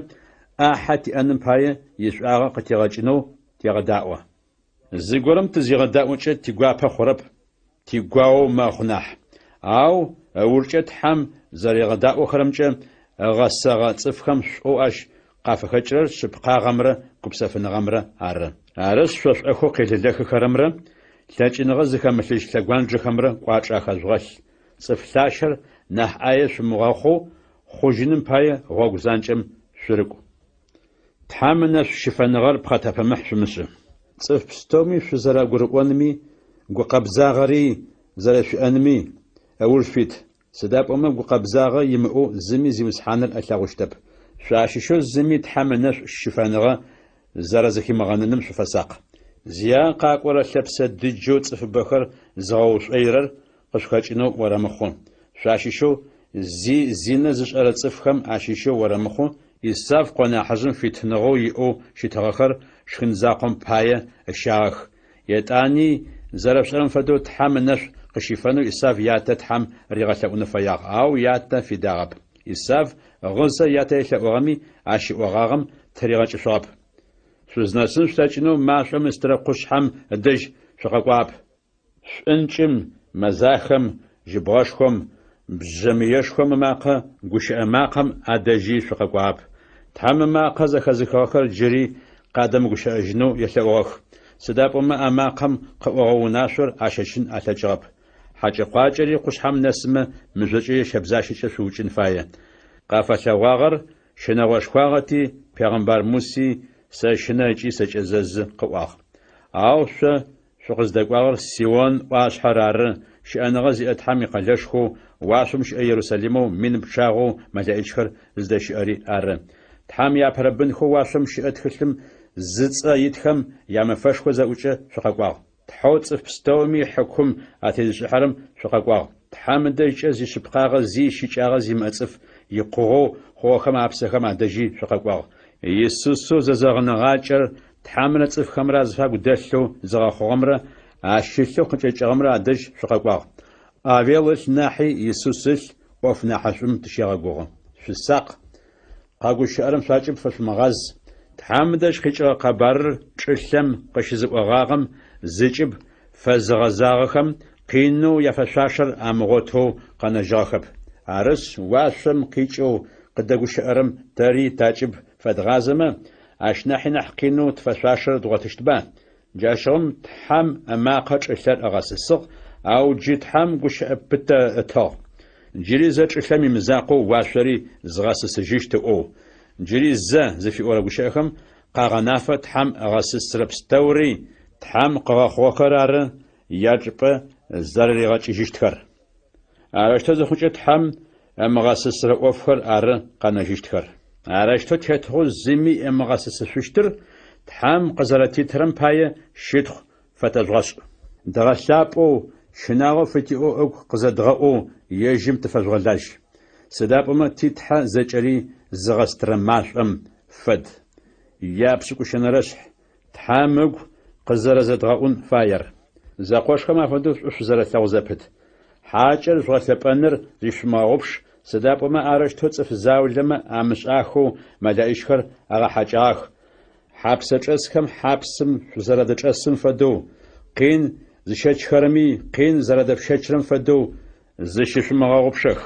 [SPEAKER 1] ӏахьэ тиӏэным пае ишӏуагъэ къытигъэкӏынэу тегъэдаӏо. Зыгорэм тызигъэдаӏокӏэ тигуапэ хъурэп, тигуаоу мэхъу нахь. Ау ыужкӏэ Тхьэм зэригъэдаӏохэрэмкӏэ ыгъэсэгъэ цӏыфхэм шӏоу ащ къафыхэкӏырэр шъыпкъагъэмрэ гупсэфыныгъэмрэ ары. Арышъ, шъо шӏэхэу къелэлэхыхэрэмрэ лъэкӏыныгъэ зыхэмылъыжь лъэгуанджэхэмрэ кӏуачӏэ ахэжъугъэлъ, цӏыф лъащэр нахь ӏае шъумыгъэхъоу, хъужьыным пае гъогу занкӏэм шъурыкӏу. Тхьэм ынэшӏу щыфэныгъэр пхъэтэпэмыхь шъумышӏы. Цӏыф пстэуми шъузэрагурыӏонми, гукъэбзагъэри зэрэшъуиӏэнми ыуж шъуит. Сыда пӏомэ гукъэбзагъэ имыӏэу зыми Зиусхьаныр ылъэгъущтэп. Шъуащыщэу зыми Тхьэм ынэшӏу щыфэныгъэ зэрэзыхимыгъэныным шъуфэсакъ. Зиягъэ къакӏорэ лъэпсэ дыджэу цӏыфыбэхэр зыгъэушӏоирэр къышъухэкӏынэу орэмыхъу. Шъуащыщэу зи зинэ зышӏэрэ цӏыфхэм ащыщэу орэмыхъу, Исав къо нахьыжъым фитыныгъэу иӏэу щытыгъэхэр шхын закъом пае ыщагъэх. Етӏани, зэрэшъушӏэрэм фэдэу Тхьэм ынэшӏу къыщифэнэу Исав ятэ Тхьэм ригъэлъэӏунэу фэягъ, ау ятэ фидагъэп. Исав гъызэ ятэ елъэӏугъэми, ащ ыӏогъагъэм тыригъэкӏышъугъэп. Шъузнэсын шъулъэкӏынэу машӏом ыстырэ къушъхьэм ыдэжь шъукъэкӏуагъэп. Шӏункӏым, мэзахэм, жьыбгъэшхом, бжъэмыешхом ымакъэ, гущыӏэ макъэм адэжьи шъукъэкӏуагъэп. Тхьэм ымакъэ зэхэзыхыгъэхэр джыри къадэмыгущыӏэжьынэу елъэӏугъэх, сыда пӏомэ а макъэм къыӏогъэ унашъор ащэчын алъэкӏыгъэп. Хьакӏэ-къуакӏэри къушъхьэм нэсымэ мыжъокӏэ е щэбзащэкӏэ шъуукӏын фае. Къафэлъэгъуагъэр щынэгъошхуагъэти, пегъэмбар Муси сэщынэ ыкӏи сэкӏэзэзы къыӏуагъ. Ау шъо Шъукъыздэкӏуагъэр Сион ӏуашъхьэр ары, щыӏэныгъэ зиӏэ Тхьэм икъэлэшхоу, уашъом щыӏэ Ерусалимэу мин пчъагъэу мэлэӏичхэр зыдэщыӏэри ары. Тхьэм иапэрэ бынхэу уашъом щыӏэ тхылъым зыцӏэ итхэм ямэфэшхо зэӏукӏэ шъукъэкӏуагъ. Тхьэу цӏыф пстэуми хьыкум атезышӏыхьэрэм шъукъэкӏуагъ. Тхьэм ыдэжькӏэ зишъыпкъагъэ зи щыкӏагъэ зимыӏэ цӏыф икъугъэу хъугъэхэм апсэхэм адэжьи шъукъэкӏуагъ. Исусэу зэзэгъыныгъакӏэр Тхьэмрэ цӏыфхэмрэ азыфагу дэлъэу зыгъэхъугъэмрэ ащ ылъэу къыкӏэкӏыгъэмрэ адэжь шъукъэкӏуагъ. Авел ылъ нахьи Исус ылъ ӏоф нахьышӏум тыщегъэгугъы. Шъусакъ! Къэгущыӏэрэм шъуакӏыб фэшъумыгъаз. Тхьэм ыдэжь къикӏыгъэ къэбарыр чӏылъэм къыщызыӏогъагъэм зыкӏыб фэзыгъэзагъэхэм къинэу яфэшъуашэр амыгъотэу къэнэжьыгъэхэп. Арышъ, уашъом къикӏэу къыдэгущыӏэрэм тэри такӏыб фэдгъазэмэ, ащ нахьи нахь къинэу тфэшъуашэр дгъотыщтба? Джащыгъум Тхьэм ымакъэ чӏылъэр ыгъэсысыгъ, ау джы Тхьэм гущыӏэ пытэ ытыгъ. Джыри зэ чӏылъэм имызакъоу уашъори згъэсысыжьыщт ыӏоу. Джыри зэ зыфиӏорэ гущыӏэхэм къагъэнафэ Тхьэм ыгъэсысырэ пстэури Тхьэм къыгъэхъугъэхэр ары ячӏыпӏэ зэрэригъэкӏыжьыщтхэр. Арэущтэу зыхъукӏэ Тхьэм ымыгъэсысырэ ӏофхэр ары къэнэжьыщтхэр. Арэущтэу тетыгъоу зыми ымыгъэсысышъущтыр Тхьэм къызэрэтитырэм пае щытхъу фэтэжъугъэшӏ. Дгъэлъапӏэу, щынагъо фытиӏэу ыгу къызэдгъэӏоу ежьым тыфэжъугъэлажь. Сыда пӏомэ ти Тхьэ зэкӏэри зыгъэстырэ машӏом фэд. Япшӏыкӏущэнэрэшъхь, Тхьэм ыгу къызэрэзэдгъэӏун фаер. Зэкъошхэм афэдэу шӏу шъузэрэлъэгъу зэпыт. Хьакӏэр жъугъэлъэпӏэныр зыщышъумыгъэгъупш, сыда пӏомэ арэущтэу цӏыф заулэмэ амышӏахэу мэлэӏичхэр агъэхьакӏагъэх. Хьапсэчӏэсхэм хьапсым шъузэрэдычӏэсым фэдэу, къин зыщэчхэрэми къин зэрадэшъущэчрэм фэдэу, зыщышъумыгъэгъупшэх.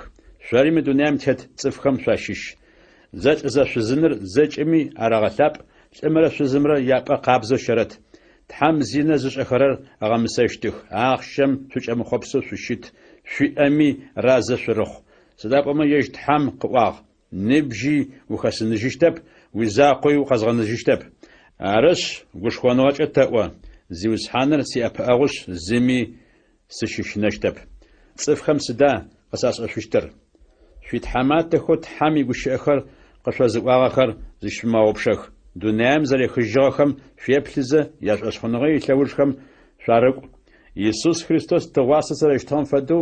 [SPEAKER 1] Шъори мы дунаим тет цӏыфхэм шъуащыщ. Зэлӏзэшъузыныр зэкӏэми арэгъэлъапӏ, лӏымрэ шъузымрэ япӏэ къабзэу щэрэт. Тхьэм зинэ зышӏэхэрэр ыгъэмысэщтых, ахъщэм шъукӏэмыхъопсэу шъущыт, шъуиӏэми разэ шъурыхъу. Сыда пӏомэ ежь Тхьэм къыӏуагъ, Ныбжьи ухэсыныжьыщтэп, уизакъоуи укъэзгъэнэжьыщтэп. Арышъ, гушхоныгъэкӏэ тэӏо, Зиусхьаныр сиӏэпыӏэгъушъ, зыми сыщыщынэщтэп. Цӏыфхэм сыда къысашӏэшъущтыр? Шъуитхьаматэхэу Тхьэм игущыӏэхэр къышъозыӏуагъэхэр зыщышъумыгъэгъупшэх. Дунаем зэрехыжьыгъэхэм шъуеплъызэ, яшӏошъхъуныгъэ илъэужхэм шъуарыкӏу. Исус Христос тыгъуасэ зэрэщытыгъэм фэдэу,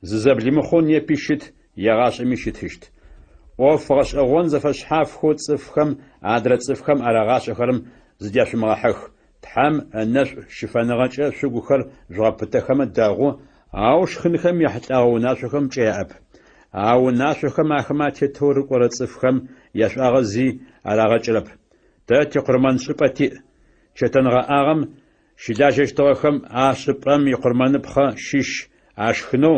[SPEAKER 1] зызэблимыхъоу непи щыт, егъашӏэми щытыщт. ӏоф гъэшӏэгъон зэфэшъхьафхэу цӏыфхэм адрэ цӏыфхэм арагъашӏэхэрэм зыдяшъумыгъэхьых. Тхьэм ынэшӏу щыфэныгъэкӏэ шъугухэр жъугъэпытэхэмэ дэгъу, ау шхынхэм яхьылӏэгъэ унашъохэм пкӏэ яӏэп. А унашъохэм ахэмэ атетэу рыкӏорэ цӏыфхэм яшӏуагъэ зи арагъэкӏырэп. Тэ тикъурмэншӏыпӏэ тиӏ. Чэтэнгъэӏагъэм щылажьэщтыгъэхэм а шӏыпӏэм икъурмэныпхъэ щыщ ашхынэу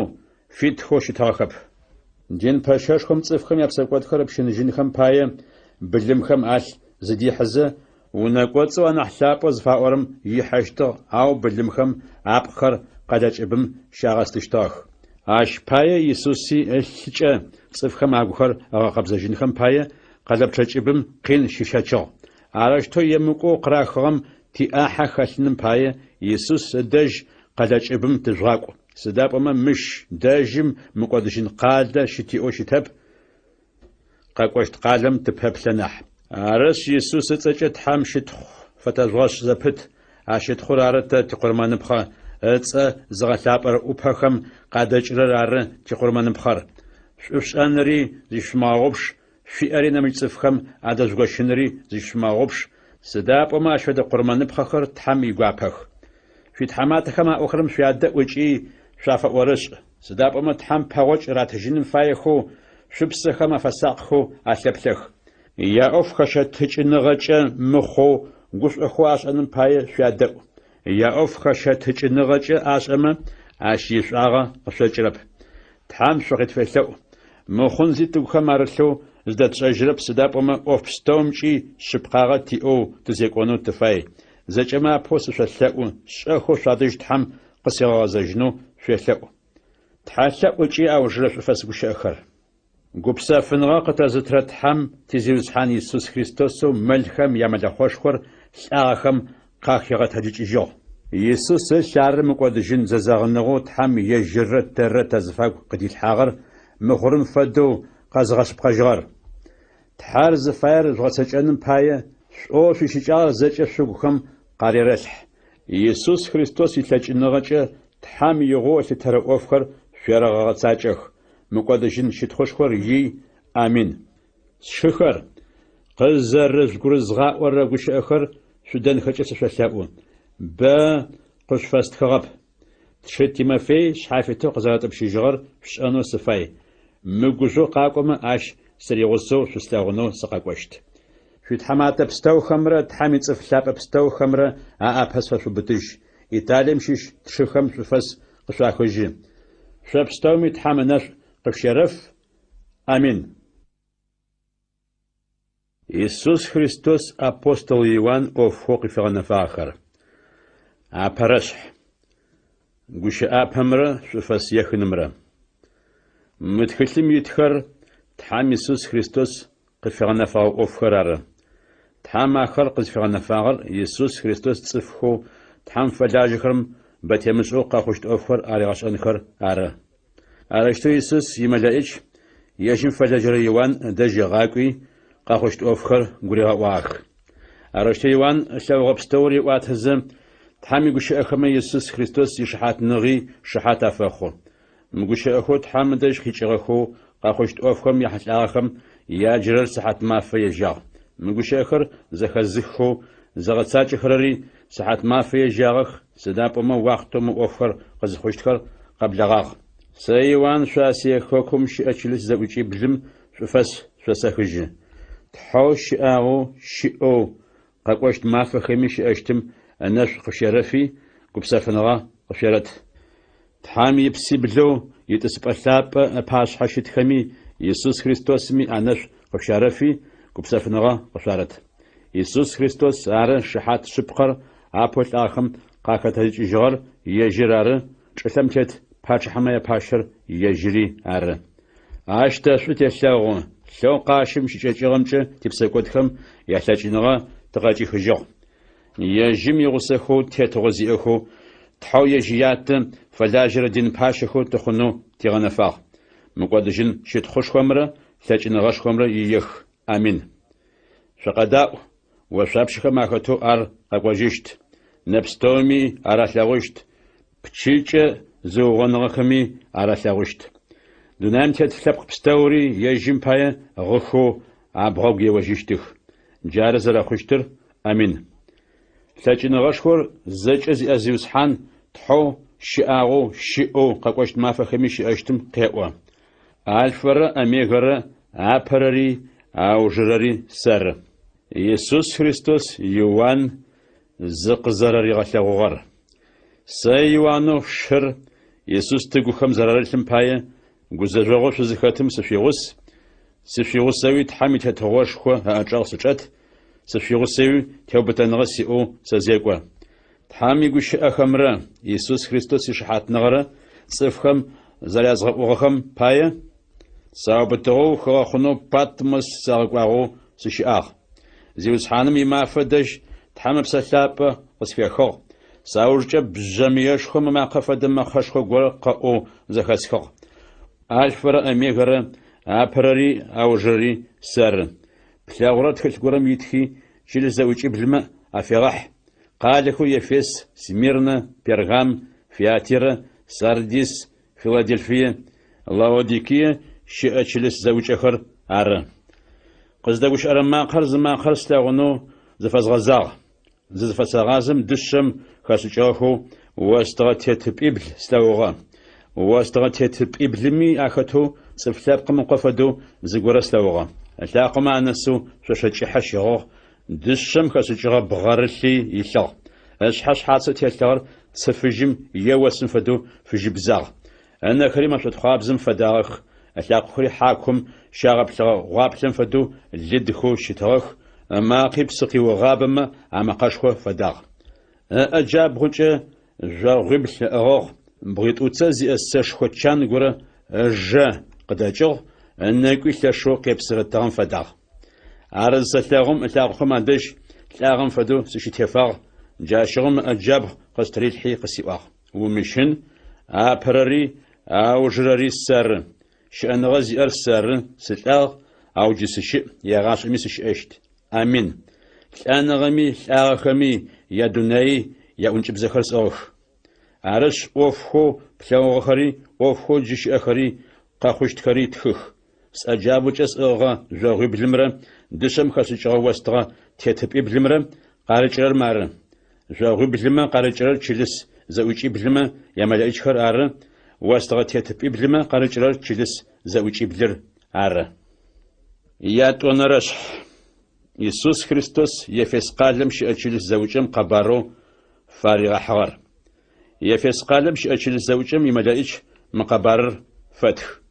[SPEAKER 1] фитхэу щытыгъэхэп. Дин пэщэшхом цӏыфхэм япсэкӏодхэр ыпщыныжьынхэм пае, былымхэм алъ зыдихьызэ, унэ кӏоцӏэу анахь лъапӏэу зыфаӏорэм ихьэщтыгъ, ау былымхэм апкъхэр къэлэ кӏыбым щагъэстыщтыгъэх. Ащ пае Исуси ылъыкӏэ цӏыфхэм агухэр ыгъэкъэбзэжьынхэм пае къэлэпчъэ кӏыбым къин щищэчыгъ. Арэущтэу емыкӏоу къырахыгъэм тиӏахьэ хэлъыным пае, Исус ыдэжь къэлэ кӏыбым тыжъугъакӏу. Сыда пӏомэ мыщ дэжьым мыкӏодыжьын къалэ щытиӏэу щытэп, къэкӏощт къалэм тыпэплъэ нахь. Арышъ, Исус ыцӏэкӏэ Тхьэм щытхъу фэтэжъугъэшӏ зэпыт, а щытхъур ары тэ тикъурмэныпхъэ, ыцӏэ зыгъэлъапӏэрэ ӏупэхэм къадэкӏырэр ары тикъурмэныпхъэр. Шӏушӏэнри зыщышъумыгъэгъупш, шъуиӏэри нэмыкӏ цӏыфхэм адэжъугощынри зыщышъумыгъэгъупш, сыда пӏомэ ащ фэдэ къурмэныпхъэхэр Тхьэм игуапэх. Шъуитхьаматэхэм аӏохэрэм шъуядэӏу ыкӏи шъуафэӏорышӏ, сыда пӏомэ Тхьэм пэгъокӏ ратыжьыным фаехэу, шъупсэхэм афэсакъхэу алъэплъэх. Яӏоф хэщэтыкӏыныгъэкӏэ мыхъоу, гушӏохэу ашӏэным пае шъуядэӏу. Яӏоф хэщэтыкӏыныгъэкӏэ ашӏэмэ, ащ ишӏуагъэ къышъокӏырэп. Тхьэм шъукъытфелъэӏу. Мыхъун зи тыгухэм арылъэу зыдэтшӏэжьырэп, сыда пӏомэ ӏоф пстэумкӏи шъыпкъагъэ тиӏэу тызекӏонэу тыфай. Зэкӏэмэ апэу сышъолъэӏу, шӏэхэу шъуадэжь Тхьэм къысигъэгъэзэжьынэу шъуелъэӏу. Тхьэлъэӏу ыкӏи аужырэ шӏуфэс гущыӏэхэр. Гупсэфыныгъэ къытэзытырэ Тхьэм ти Зиусхьан Исус Христосэу мэлхэм ямэлэхъошхор лӏагъэхэм къахигъэтэджыкӏыжьыгъ. Исус ылъ ары мыкӏодыжьын зэзэгъыныгъэу Тхьэм ежьыррэ тэррэ тазыфагу къыдилъхьагъэр мыхъурым фэдэу къэзыгъэшъыпкъэжьыгъэр. Тхьэр зыфаер жъугъэцэкӏэным пае, шӏоу шъуищыкӏагъэр зэкӏэ шъугухэм къарерэлъхь. Исус Христос илъэкӏыныгъэкӏэ Тхьэм игъоу ылъытэрэ ӏофхэр шъуерэгъэгъэцакӏэх. Мыкӏодыжьын щытхъушхор ий! Амин. Сшыхэр, къызэрыжъугурызгъаӏорэ гущыӏэхэр шъудэнхэкӏэ сышъолъэӏу. Бэ къышъуфэстхыгъэп. Тшы Тимофей шъхьафитэу къызэрэтӏупщыжьыгъэр шъушӏэнэу сыфай. Мыгужъоу къакӏомэ, ащ сыригъусэу шъуслъэгъунэу сыкъэкӏощт. Шъуитхьаматэ пстэухэмрэ Тхьэм ицӏыф лъапӏэ пстэухэмрэ аӏапэ сфэшъубытыжь. Италием щыщ тшыхэм шӏуфэс къышъуахыжьы. Шъо пстэуми Тхьэм ынэшӏу къышъущерэф. Амин. Исус Христос апостол Иуан ӏофхэу къыфигъэнэфагъэхэр. Апэрэшъхь. Гущыӏапэмрэ шӏуфэс ехынымрэ. Мы тхылъым итхэр Тхьэм Исус Христос къыфигъэнэфэгъэ ӏофхэр ары. Тхьэм ахэр къызфигъэнэфагъэр Исус Христос цӏыфхэу Тхьэм фэлажьэхэрэм бэ темышӏэу къэхъущт ӏофхэр аригъэшӏэнхэр ары. Арэущтэу Исус имэлэӏич ежьым фэлэжьэрэ Иуан ыдэжь ыгъакӏуи, къэхъущт ӏофхэр гуригъэӏуагъэх. Арэущтэу Иуан ылъэгъугъэ пстэур ыӏуатэзэ, Тхьэм игущыӏэхэмэ Исус Христос ишыхьатныгъи шыхьат афэхъу. Мы гущыӏэхэу Тхьэм ыдэжь къикӏыгъэхэу къэхъущт ӏофхэм яхьылӏагъэхэм яджэрэр сыхьатмафэ ежьагъ. Мы гущыӏэхэр зэхэзыххэу зыгъэцакӏэхэрэри сыхьатмафэ ежьагъэх, сыда пӏомэ уахътэу мы ӏофхэр къызыхъущтхэр къэблэгъагъ. Сэ, Иуан, шъо Асие хэкум щыӏэ чылыс зэӏукӏиблым шӏуфэс шъосэхыжьы. Тхьэу щыӏагъэу, щыӏэу, къэкӏощт мафэхэми щыӏэщтым ынэшӏу къышъущерэфи, гупсэфыныгъэ къышъуерэт. Тхьэм ипсиблэу итӏысыпӏэ лъапӏэ ыпашъхьэ щытхэми Исус Христосми анэшӏу къышъущарэфи, гупсэфыныгъэ къышъуарэт. Исус Христос ары шыхьат шъыпкъэр апэу лӏагъэхэм къахэтэджыкӏыжьыгъэр ежьыр ары, чӏылъэм тет пачъыхьэмэ япащэр ежьыри ары. Ащ тэ шӏу телъэгъу, лъэу къащым щыкӏэкӏыгъэмкӏэ типсэкӏодхэм ялъэкӏыныгъэ тыкъэкӏихыжьыгъ. Ежьым игъусэхэу тетыгъо зиӏэхэу, Тхьэу ежь Ятэ фэлажьэрэ дин пащэхэу тыхъунэу тигъэнэфагъ. Мыкӏодыжьын щытхъушхомрэ лъэкӏыныгъэшхомрэ иех. Амин. Шъукъэдаӏу, ошъуапщэхэм ахэтэу ар къэкӏожьыщт. Нэ пстэуми ар алъэгъущт, пчыкӏэ зыугъоныгъэхэми ар алъэгъущт. Дунаим тет лъэпкъ пстэури ежьым пае гъыхэу абгъэгу еожьыщтых. Джары зэрэхъущтыр. Амин. Лъэкӏыныгъэшхор зэкӏэ зиӏэ Зиусхьан Тхьэу щыӏагъэу, щыӏэу, къэкӏощт мафэхэми щыӏэщтым къеӏо: Алфэрэ Омегэрэ, апэрэри аужырэри сэры. Исус Христос Иуан зыкъызэрэригъэлъэгъугъэр. Сэ, Иуанэу шъушыр Исус тыгухэм зэрарылъым пае, гузэжъогъоу шъузыхэтым сышъуигъус, сышъуигъусэуи Тхьэм и Тетыгъошхо ыӏэчӏэгъ сычӏэт, сышъуигъусэуи теубытэныгъэ сиӏэу сэзекӏо. Тхьэм игущыӏэхэмрэ Исус Христос ишыхьатныгъэрэ цӏыфхэм зэрязгъэӏугъэхэм пае, саубытыгъэу хыгъэхъунэу Патмос сагъэкӏуагъэу сыщыӏагъ. Зиусхьаным имафэ дэжь Тхьэм Ыпсэ Лъапӏэ къысфехыгъ, саужкӏэ бжъэмыешхом ымакъэ фэдэ мэкъэшхо горэ къэӏоу зэхэсхыгъ. Алфэрэ Омегэрэ, апэрэри аужырэри сэры. Плъэгъурэр тхылъ горэм итхи, чылыс зэӏукӏиблымэ афегъэхь. Къалэхэу Ефес, Смирнэ, Пергам, Фиатирэ, Сардис, Филаделфие, Лаодикие щыӏэ чылыс зэӏукӏэхэр ары. Къыздэгущыӏэрэ макъэр зымакъэр слъэгъунэу зыфэзгъэзагъ. Зызыфэсэгъазэм дышъэм хэшӏыкӏыгъэхэу остыгъэ тетыпӏибл слъэгъугъэ. Остыгъэ тетыпӏиблыми ахэтэу Цӏыф Лъэпкъым Ыкъо фэдэу зыгорэ слъэгъугъэ. Ылъакъомэ анэсэу шъошэ кӏыхьэ щыгъыгъ, дышъэм хэшӏыкӏыгъэ бгъэрылъи илъыгъ. Ышъхьэ шъхьацэу телъыгъэр цы фыжьым е осым фэдэу фыжьыбзагъ. Ынэхэри мэшӏотхъуабзэм фэдагъэх, ылъакъохэри хьакум щагъэплъыгъэ гъуаплъэм фэдэу лыдхэу щытыгъэх, ымакъи псыкъиугъабэмэ амэкъэшхо фэдагъ. Ыӏэ джабгъукӏэ жъогъуибл ыӏыгъыгъ, бгъуитӏуцэ зиӏэ сэшхо чан горэ ыжэ къыдэкӏыгъ, ынэкӏуи лъэшэу къепсырэ тыгъэм фэдагъ. Ар зысэлъэгъум ылъакъохэм адэжь лӏагъэм фэдэу сыщытефагъ, джащыгъум ыӏэ джабгъу къыстырилъхьи къысиӏуагъ. Умыщын, апэрэри аужырэри сэры, щыӏэныгъэ зиӏэр сэры, сылӏагъ, ау джы сыщыӏ, егъашӏэми сыщыӏэщт. Амин. Лӏэныгъэми, лӏагъэхэми ядунаи яӏункӏыбзэхэр сӏыгъых. Арышъ, ӏофхэу плъэгъугъэхэри, ӏофхэу джы щыӏэхэри, къэхъущтхэри тхых. Сӏэ джабгъукӏэ сӏыгъыгъэ жъогъуиблымрэ дышъэм хэшӏыкӏыгъэ остыгъэ тетыпӏиблымрэ къарыкӏырэр мары. Жъогъуиблымэ къарыкӏырэр чылыс зэӏукӏиблымэ ямэлэӏичхэр ары, остыгъэ тетыпӏиблымэ къарыкӏырэр чылыс зэӏукӏиблыр ары. Ятӏонэрэшъхь. Исус Христос Ефес къалэм щыӏэ чылыс зэӏукӏэм къэбарэу фаригъэхьыгъэр. Ефес къалэм щыӏэ чылыс зэӏукӏэм имэлэӏич мы къэбарыр фэтх.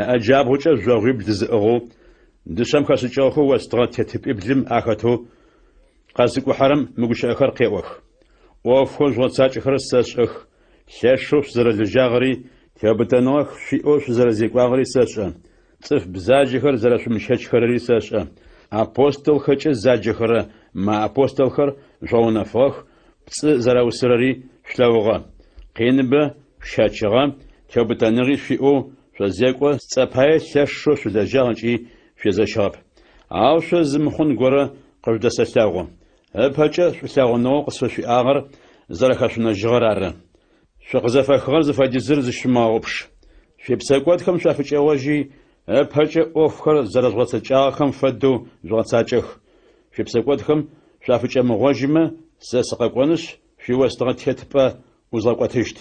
[SPEAKER 1] Ыӏэ джабгъукӏэ жъогъуибл зыӏыгъэу, дышъэм хэшӏыкӏыгъэхэу остыгъэ тетыпӏиблым ахэтэу къэзыкӏухьэрэм мы гущыӏэхэр къеӏох. ӏофхэу жъугъэцакӏэхэрэр сэшӏэх, лъэшэу шъузэрэлэжьагъэри, теубытэныгъэ шъуиӏэу шъузэрэзекӏуагъэри сэшӏэ, цӏыф бзаджэхэр зэрэшъумыщэчхэрэри сэшӏэ, апостолхэкӏэ заджэхэрэ мыапостолхэр жъугъэунэфыгъэх, пцӏы зэраусырэри шъулъэгъугъэ. Къиныбэ шъущэчыгъэ, теубытэныгъи шъуиӏэу шъозекӏо, сцӏэ пае лъэшэу шъулэжьагъ ыкӏи шъуезэщыгъэп. Ау шъо зы мыхъун горэ къыжъудэсэлъэгъу. Ыпэкӏэ шӏулъэгъуныгъэу къысфышъуиӏагъэр зэрэхэшъунэжьыгъэр ары. Шъукъызэфэхыгъэр зыфэдизыр зыщышъумыгъэгъупш. Шъуипсэкӏодхэм шъуафыкӏэгъожьи, ыпэкӏэ ӏофхэр зэрэжъугъэцэкӏагъэхэм фэдэу жъугъэцакӏэх. Шъуипсэкӏодхэм шъуафыкӏэмыгъожьымэ, сэ сыкъэкӏонышъ, шъуиостыгъэ тетыпӏэ ӏузгъэкӏотыщт.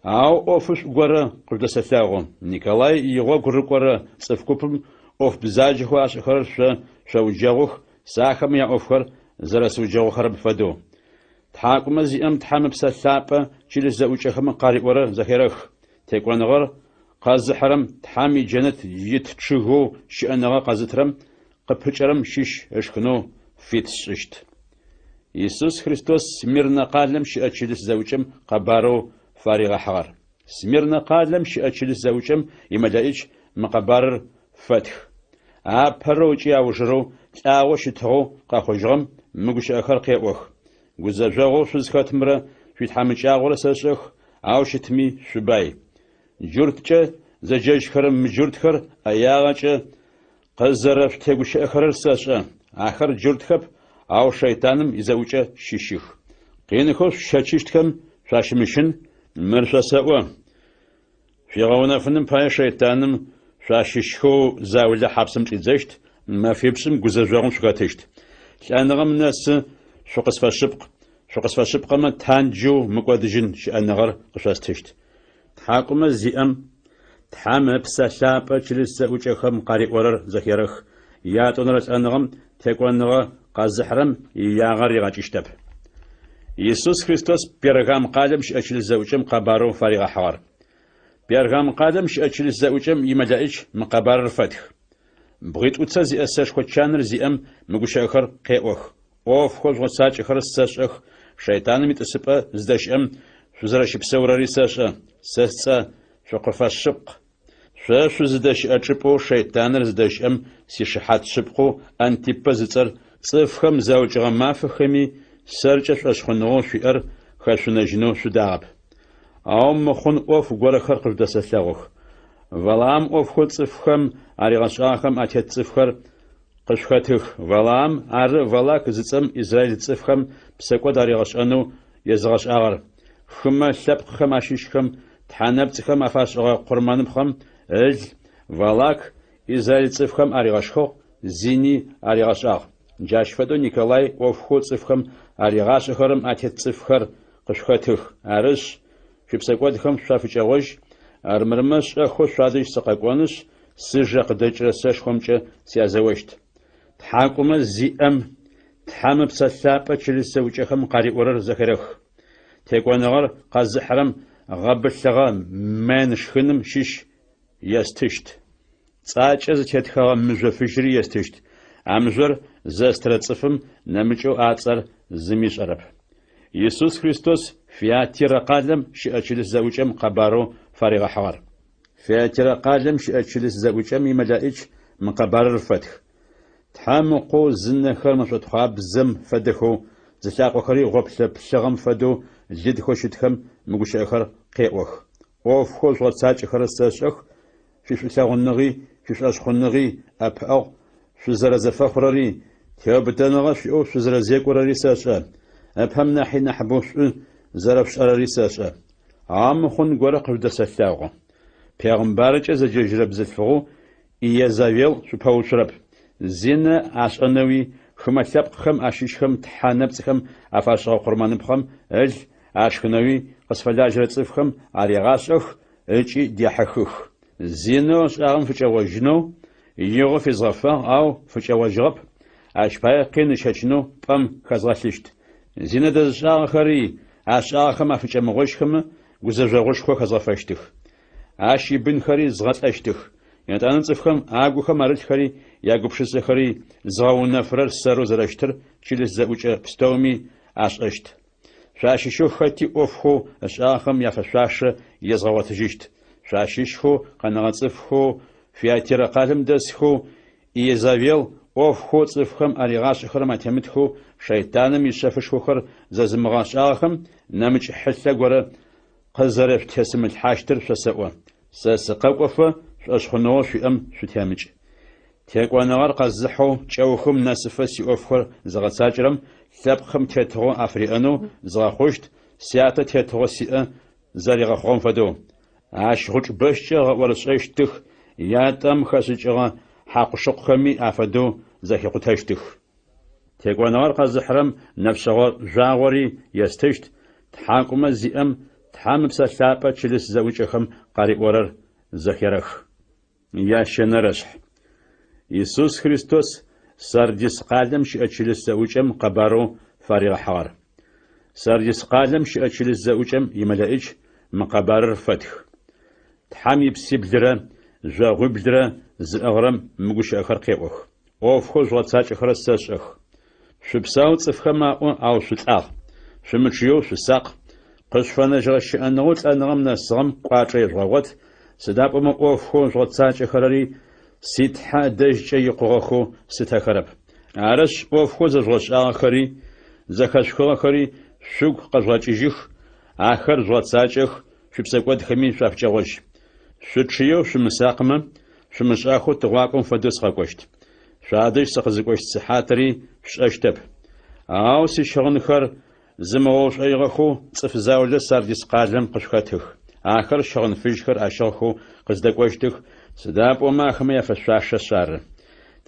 [SPEAKER 1] Ау ӏофышӏу горэ къыжъудэсэлъэгъу. Николай игъогу рыкӏорэ цӏыф купым ӏоф бзаджэхэу ашӏэхэрэр шъо шъоуджэгъух, сэ ахэмэ яӏофхэр зэрэсыуджэгъухэрэм фэдэу. Тхьакӏумэ зиӏэм Тхьэм Ыпсэ Лъапӏэ чылыс зэӏукӏэхэм къариӏорэр зэхерэх. Текӏоныгъэр къэзыхьырэм Тхьэм иджэнэт ит чъыгэу щыӏэныгъэ къэзытырэм къыпыкӏэрэм щыщ ышхынэу фит сшӏыщт. Исус Христос Смирнэ къалэм щыӏэ чылыс зэӏукӏэм къэбарэу фаригъэхьыгъэр. Смирнэ къалэм щыӏэ чылыс зэӏукӏэм имэлэӏич мы къэбарыр фэтх. Апэрэу ыкӏи аужырэу лӏагъэу щытыгъэу къэхъужьыгъэм мы гущыӏэхэр къеӏох. Гузэжъогъоу шъузхэтымрэ шъуитхьамыкӏагъорэ сэшӏэх, ау щытми шъубай. Джурткӏэ зэджэжьхэрэ мыджуртхэр ӏэягъэкӏэ Къызэрэшъутегущыӏэхэрэр сэшӏэ. Ахэр джуртхэп, ау шэйтаным изэӏукӏэ щыщых. Къинхэу шъущэчыщтхэм шъуащымыщын, мыр шъосэӏо. Шъуигъэунэфыным пае шэйтаным шъуащыщхэу заулэ хьапсым чӏидзэщт, мэфипшӏым гузэжъогъум шъухэтыщт. Лӏэныгъэм нэсы шъукъысфэшъыпкъ, шъукъысфэшъыпкъэмэ, танджэу мыкӏодыжьын щыӏэныгъэр къышъостыщт. Тхьакӏумэ зиӏэм Тхьэм Ыпсэ Лъапӏэ чылыс зэӏукӏэхэм къариӏорэр зэхерэх, ятӏонэрэ лӏэныгъэм текӏоныгъэ къэзыхьырэм иягъэ ригъэкӏыщтэп. Исус Христос Пергам къалэм щыӏэ чылыс зэӏукӏэм къэбарэу фаригъэхьыгъэр. Пергам къалэм щыӏэ чылыс зэӏукӏэм имэлэӏич мы къэбарыр фэтх. Бгъитӏуцэ зиӏэ сэшхо чаныр зиӏэм мы гущыӏэхэр къеӏох. ӏофхэу жъугъэцакӏэхэрэр сэшӏэх, шэйтаным итӏысыпӏэ зыдэщыӏэм шъузэрэщыпсэурэри сэшӏэ. Сэ сцӏэ шъукъыфэшъыпкъ. Шъо шъузыдэщыӏэ чӏыпӏэу шэйтаныр зыдэщыӏэм сишыхьат шъыпкъэу Антипэ зыцӏэр цӏыфхэм заукӏыгъэ мафэхэми сэркӏэ шӏошъхъуныгъэу шъуиӏэр хэшъунэжьынэу шъудагъэп. Ау мыхъун ӏоф горэхэр къыжъудэсэлъэгъух. Валаам ӏофхэу цӏыфхэм аригъэшӏагъэхэм атет цӏыфхэр къышъухэтых. Валаам ары Валак зыцӏэм израиль цӏыфхэм псэкӏод аригъэшӏэнэу езыгъэшӏагъэр. Хымэ лъэпкъхэм ащыщхэм тхьэ нэпцӏхэм афашӏыгъэ къурмэныпхъэм ыл Валак израиль цӏыфхэм аригъэшхыгъ, зини аригъэшӏагъ. Джащ фэдэу Николай ӏофхэу цӏыфхэм аригъашӏэхэрэм атет цӏыфхэр къышъухэтых. Арышъ, шъуипсэкӏодхэм шъуафыкӏэгъожь, армырмэ шӏэхэу шъуадэжь сыкъэкӏонышъ, сыжэ къыдэкӏырэ сэшхомкӏэ сязэощт. Тхьакӏумэ зиӏэм Тхьэм Ыпсэ Лъапӏэ чылыс зэӏукӏэхэм къариӏорэр зэхерэх. Текӏоныгъэр къэзыхьырэм гъэбылъыгъэ мэнн шхыным щыщ естыщт. Цӏакӏэ зытетхэгъэ мыжъо фыжьыри естыщт. А мыжъор зэстырэ цӏыфым нэмыкӏэу а цӏэр зыми ышӏэрэп. Исус Христос Фиатирэ къалэм щыӏэ чылыс зэӏукӏэм къэбарэу фаригъэхьыгъэр. Фиатирэ къалэм щыӏэ чылыс зэӏукӏэм имэлэӏич мы къэбарыр фэтх. Тхьэм Ыкъоу зынэхэр мэшӏотхъуабзэм фэдэхэу, зылъакъохэри гъоплъэ плъыгъэм фэдэу лыдхэу щытхэм мы гущыӏэхэр къеӏох. ӏофхэу жъугъэцакӏэхэрэр сэшӏэх, шъуишӏулъэгъуныгъи, шъуишӏошъхъуныгъи, ӏэпыӏэгъу шъузэрэзэфэхъурэри, теубытэныгъэ шъуиӏэу шъузэрэзекӏорэри сэшӏэ, ыпэм нахьи нахьыбэу шӏу зэрэшъушӏэрэри сэшӏэ. Ау мыхъун горэ къыжъудэсэлъэгъу. Пегъымбаркӏэ зэджэжьырэ бзылъфыгъэу Иезавел шъупэуцурэп. Зинэ ашӏэнэуи, хымэ лъэпкъхэм ащыщхэм тхьэ нэпцӏхэм афашӏыгъэ къурмэныпхъэм ыл ашхынэуи къысфэлажьэрэ цӏыфхэм арегъашӏэх ыкӏи дехьыхых. Зинэу ышӏагъэм фыкӏэгъожьынэу игъо физгъэфагъ, ау фыкӏэгъожьыгъэп, ащ пае къин ыщэчынэу пӏэм хэзгъэлъыщт. Зинэ дэзышӏагъэхэри ашӏагъэхэм афыкӏэмыгъожьхэмэ, гузэжъогъушхо хэзгъэфэщтых. Ащ ибынхэри згъэлӏэщтых. Етӏанэ цӏыфхэм агухэм арылъхэри ягупшысэхэри зыгъэунэфырэр сэрэу зэрэщытыр чылыс зэӏукӏэ пстэуми ашӏэщт. Шъуащыщэу хэти ӏофхэу ышӏагъэхэм яфэшъуашэ езгъэгъотыжьыщт. Шъуащыщхэу къэнэгъэ цӏыфхэу Фиатирэ къалэм дэсхэу Иезавел ӏофхэу цӏыфхэм аригъашӏэхэрэм атемытхэу шэйтаным ишъэфышхохэр зэзымыгъэшӏагъэхэм нэмыкӏ хьылъэ горэ къызэрэшъутесымылъхьащтыр шъосэӏо. Сэ сыкъэкӏофэ шӏошъхъуныгъэу шъуиӏэм шъутемыкӏ. Текӏоныгъэр къэзыхьэу кӏэухым нэсыфэ сиӏофхэр зыгъэцакӏэрэм лъэпкъхэм тетыгъо афыриӏэнэу згъэхъущт, Сятэ тетыгъо сиӏэ зэригъэхъугъэм фэдэу. Ащ гъучӏ бэщкӏэ ыгъэӏорышӏэщтых, ятӏэм хэшӏыкӏыгъэ хьакъу-шыкъухэми афэдэу зэхикъутэщтых. Текӏоныгъэр къэзыхьырэм нэфшъэгъо жъуагъори естыщт, тхьакӏумэ зиӏэм Тхьэм Ыпсэ Лъапӏэ чылыс зэӏукӏэхэм къариӏорэр зэхерэх. Ящэнэрэшъхь. Исус Христос Сардис къалэм щыӏэ чылыс зэӏукӏэм къэбарэу фаригъэхьыгъэр. Сардис къалэм щыӏэ чылыс зэӏукӏэм имэлэӏич мы къэбарыр фэтх. Тхьэм ипсиблырэ жъогъуиблырэ зыӏыгъырэм мы гущыӏэхэр къеӏох. ӏофхэу жъугъэцакӏэхэрэр сэшӏэх. Шъупсау цӏыфхэм аӏо, ау шъулӏагъ. Шъумычъыеу шъусакъ. Къышъуфэнэжьыгъэ щыӏэныгъэу лӏэныгъэм нэсыгъэм кӏуачӏэ ежъугъэгъот, сыда пӏомэ ӏофхэу жъугъэцакӏэхэрэри си Тхьэ ыдэжькӏэ икъугъэхэу слъытэхэрэп. Арышъ, ӏофхэу зэжъугъэшӏагъэхэри, зэхэшъухыгъэхэри шъугу къэжъугъэкӏыжьых, ахэр жъугъэцакӏэх, шъуипсэкӏодхэми шъуафыкӏэгъожь. Шъучъыеу шъумысакъымэ, шъумышӏахэу тыгъуакӏом фэдэу сыкъэкӏощт. Шъуадэжь сыкъызыкӏощт сыхьатри шъушӏэщтэп. Ау сищыгъынхэр зымыгъэушӏоигъэхэу цӏыф заулэ Сардис къалэм къышъухэтых. Ахэр щыгъын фыжьхэр ащыгъхэу къыздэкӏощтых, сыда пӏомэ ахэмэ яфэшъуашэшъ ары.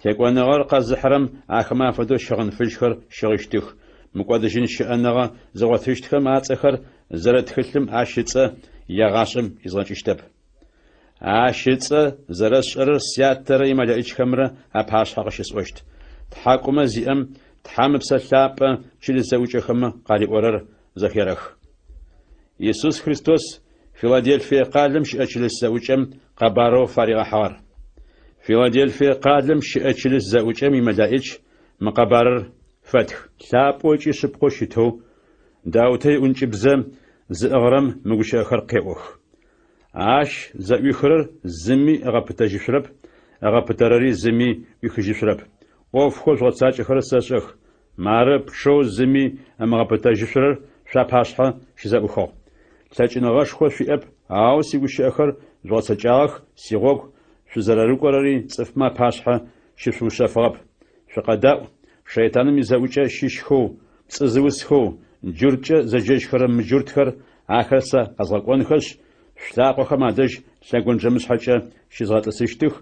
[SPEAKER 1] Текӏоныгъэр къэзыхьырэм ахэмэ афэдэу щыгъын фыжьхэр щыгъыщтых. Мыкӏодыжьын щыӏэныгъэ зыгъотыщтхэм ацӏэхэр зэрыт тхылъым ащ ыцӏэ егъашӏэм изгъэкӏыщтэп. Ащ ыцӏэ зэрэсшӏэрэр Сятэрэ имэлэӏичхэмрэ апашъхьэ къыщысӏощт. Тхьакӏумэ зиӏэм Тхьэм Ыпсэ Лъапӏэ чылыс зэӏукӏэхэмэ къариӏорэр зэхерэх. Исус Христос Филаделфие къалэм щыӏэ чылыс зэӏукӏэм къэбарэу фаригъэхьыгъэр. Филаделфие къалэм щыӏэ чылыс зэӏукӏэм имэлэӏич мы къэбарыр фэтх. Лъапӏэу ыкӏи шъыпкъэу щытэу, Даутэ иӏункӏыбзэ зыӏыгъырэм мы гущыӏэхэр къеӏох. Ащ зэӏуихырэр зыми ыгъэпытэжьышъурэп, ыгъэпытэрэри зыми ӏуихыжьышъурэп. ӏофхэу жъугъэцакӏэхэрэр сэшӏэх. Мары, пчъэу зыми ымыгъэпытэжьышъурэр шъуапашъхьэ щызэӏухыгъ. Лъэкӏыныгъэшхо шъуиӏэп, ау сигущыӏэхэр жъугъэцэкӏагъэх, сигъогу шъузэрэрыкӏорэри цӏыфмэ апашъхьэ щышъуушъэфыгъэп. Шъукъэдаӏу, шэйтаным изэӏукӏэ щыщхэу, пцӏы зыусхэу, джурткӏэ зэджэжьхэрэ мыджуртхэр, ахэр сэ къэзгъэкӏонхэшъ, шъулъакъохэм адэжь лъэгонджэмышъхьэкӏэ щызгъэтӏысыщтых,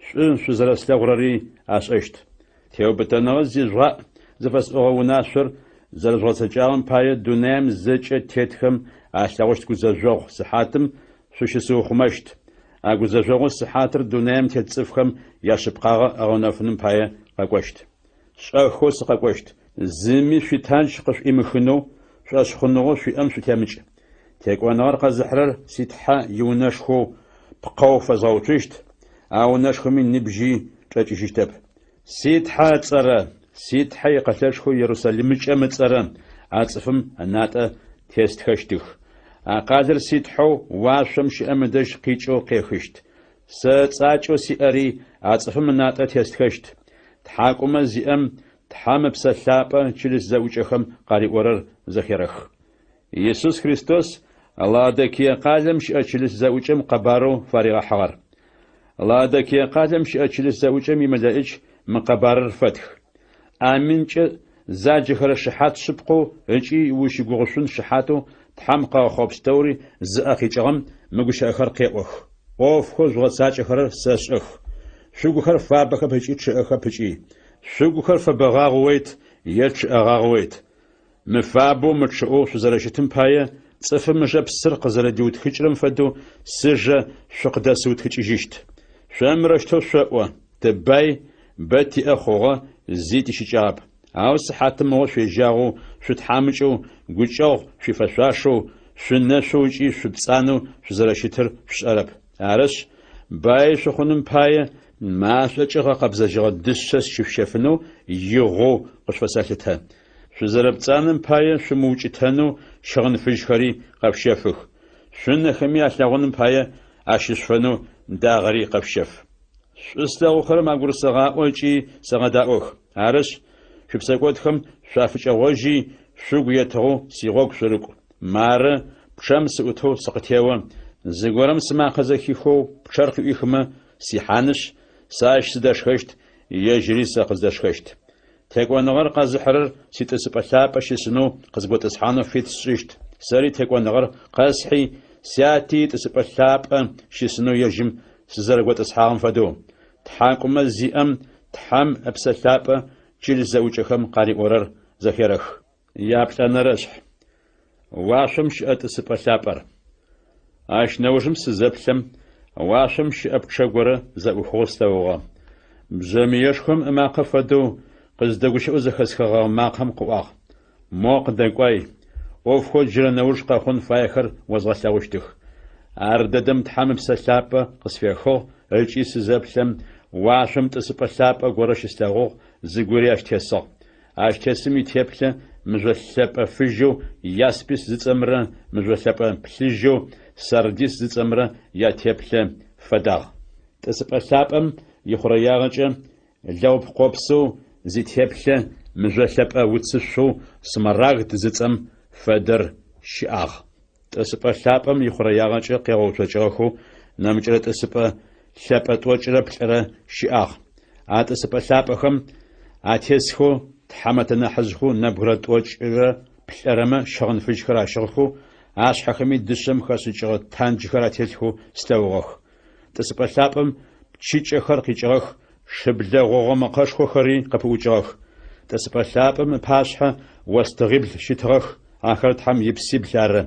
[SPEAKER 1] шӏу шъузэрэслъэгъурэри ашӏэщт. Теубытэныгъэ зижъугъаӏ зыфэсӏогъэ унашъор зэрэжъугъэцэкӏагъэм пае дунаим зэкӏэ тетхэм алъэгъущт гузэжъогъу сыхьатым шъущысыухъумэщт. А гузэжъогъу сыхьатыр дунаим тет цӏыфхэм яшъыпкъагъэ ыгъэунэфыным пае къэкӏощт. Шӏэхэу сыкъэкӏощт. Зыми шъуитандж къышъуӏимыхынэу, шӏошъхъуныгъэу шъуиӏэм шъутемыкӏ. Текӏоныгъэр къэзыхьырэр си Тхьэ иунэшхоу пкъэу фэзгъэуцущт, а унэшхоми ныбжьи чӏэкӏыжьыщтэп. Си Тхьэ ыцӏэрэ, си Тхьэ икъэлэшхоу Ерусалимыкӏэм ыцӏэрэ а цӏыфым ынатӏэ тестхэщтых. А къалэр си Тхьэу уашъом щыӏэм ыдэжь къикӏэу къехыщт. Сэ цӏакӏэу сиӏэри а цӏыфым ынатӏэ тестхэщт. Тхьакӏумэ зиӏэм Тхьэм Ыпсэ Лъапӏэ чылыс зэӏукӏэхэм къариӏорэр зэхерэх. Исус Христос Лаодикие къалэм щыӏэ чылыс зэӏукӏэм къэбарэу фаригъэхьыгъэр. Лаодикие къалэм щыӏэ чылыс зэӏукӏэм имэлэӏич мы къэбарыр фэтх. Аминкӏэ заджэхэрэ шыхьат шъыпкъэу ыкӏи ущыгугъышъун шыхьатэу Тхьэм къыгъэхъугъэ пстэури зыӏэ къикӏыгъэм мы гущыӏэхэр къеӏох. ӏофхэу жъугъэцакӏэхэрэр сэшӏэх. Шъугухэр фабэхэп ыкӏи чъыӏэхэп ыкӏи. Шъугухэр фэбэгъагъэует е чъыӏэгъагъэует. Мыфабэу мычъыӏэу шъузэрэщытым пае, цӏыфым ыжэ псыр къызэрэдиутхыкӏырэм фэдэу сыжэ шъукъыдэсыутхыкӏыжьыщт. Шъо мырэущтэу шъоӏо, Тыбай, бэ тиӏэ хъугъэ, зи тищыкӏагъэп. Ау сыхьатымыгъо шъуежьагъэу, шъутхьамыкӏэу, гукӏэгъу шъуифэшъуашэу, шъунэшъоу ыкӏи шъупцӏанэу шъузэрэщытыр шъушӏэрэп. Арышъ, баи шъухъуным пае, машӏокӏэ гъэкъэбзэжьыгъэ дышъэ сщышъущэфынэу игъоу къышъуфэсэлъытэ. Шъузэрэпцӏанэм пае шъумыукӏытэнэу щыгъын фыжьхэри къэшъущэфых. Шъунэхэми алъэгъуным пае ащышъуфэнэу дагъэри къэшъущэф. Шӏу слъэгъухэрэм агурысэгъаӏо ыкӏи сэгъэдаӏох. Арышъ, шъуипсэкӏодхэм шъуафыкӏэгъожьи, шъугу етыгъэу сигъогу шъурыкӏу. Мары, пчъэм сыӏутэу сыкъытео. Зыгорэм сымакъэ зэхихэу пчъэр къыӏуихымэ, сихьанышъ, сэ ащ сыдэшхэщт, ежьыри сэ къыздэшхэщт. Текӏоныгъэр къэзыхьырэр ситӏысыпӏэ лъапӏэ щысынэу къызготӏысхьанэу фит сшӏыщт, сэри текӏоныгъэр къэсхьи, Сяти итӏысыпӏэ лъапӏэ щысынэу ежьым сызэрэготӏысхьагъэм фэдэу. Тхьакӏумэ зиӏэм Тхьэм Ыпсэ Лъапӏэ чылыс зэӏукӏэхэм къариӏорэр зэхерэх. Яплӏэнэрэшъхь. Уашъом щыӏэ тӏысыпӏэ лъапӏэр. Ащ нэужым сызэплъэм, уашъом щыӏэ пчъэ горэ зэӏухыгъэу слъэгъугъэ. Бжъэмыешхом ымакъэ фэдэу къыздэгущыӏэу зэхэсхыгъэ макъэм къыӏуагъ, Мо къыдэкӏуай, ӏофхэу джырэ нэуж къэхъун фаехэр озгъэлъэгъущтых. Ардэдэм Тхьэм Ыпсэ Лъапӏэ къысфехыгъ ыкӏи сызэплъэм, уашъом тӏысыпӏэ лъапӏэ горэ щыслъэгъугъ, зыгори ащ тесыгъ. Ащ тесым итеплъэ мыжъо лъэпӏэ фыжьэу яспис зыцӏэмрэ мыжъо лъэпӏэ плъыжьэу сардис зыцӏэмрэ ятеплъэ фэдагъ. Тӏысыпӏэ лъапӏэм ихъурэягъэкӏэ лэгъупкъопсэу зитеплъэ мыжъо лъэпӏэ уцышъоу смарагд зыцӏэм фэдэр щыӏагъ. Тӏысыпӏэ лъапӏэм ихъурэягъэкӏэ къегъэуцокӏыгъэхэу нэмыкӏрэ тӏысыпӏэ. лъэпӏэ тӏокӏырэ плӏырэ щыӏагъ. А тӏысыпӏэ лъапӏэхэм атесхэу тхьамэтэ нахьыжъхэу нэбгырэ тӏокӏырэ плӏырэмэ щыгъын фыжьхэр ащыгъхэу, ашъхьэхэми дышъэм хэшӏыкӏыгъэ танджхэр ателъхэу слъэгъугъэх. Тӏысыпӏэ лъапӏэм пчыкӏэхэр къикӏыгъэх, шыблэ гъогъо мэкъэшхохэри къыпыӏукӏыгъэх. Тӏысыпӏэ лъапӏэм ыпашъхьэ остыгъибл щытыгъэх, ахэр Тхьэм ипсибл ары.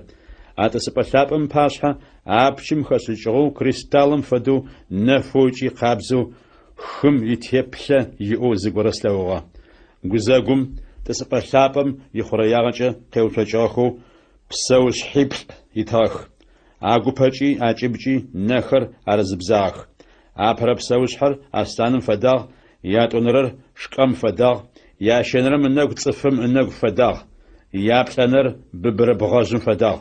[SPEAKER 1] А тӏысыпӏэ лъапӏэм ыпашъхьэ апчым хэшӏыкӏыгъэу кристаллым фэдэу нэфэу ыкӏи къабзэу хым итеплъэ иӏэу зыгорэ слъэгъугъэ. Гузэгум, тӏысыпӏэ лъапӏэм ихъурэягъэкӏэ къеуцокӏыгъэхэу псэушъхьиплӏ итыгъэх. Агупэкӏи акӏыбкӏи нэхэр арызыбзагъэх. Апэрэ псэушъхьэр аслъаным фэдагъ, ятӏонэрэр шкӏэм фэдагъ, ящэнэрэм ынэгу цӏыфым ынэгу фэдагъ, яплӏэнэр быбырэ бгъэжъым фэдагъ.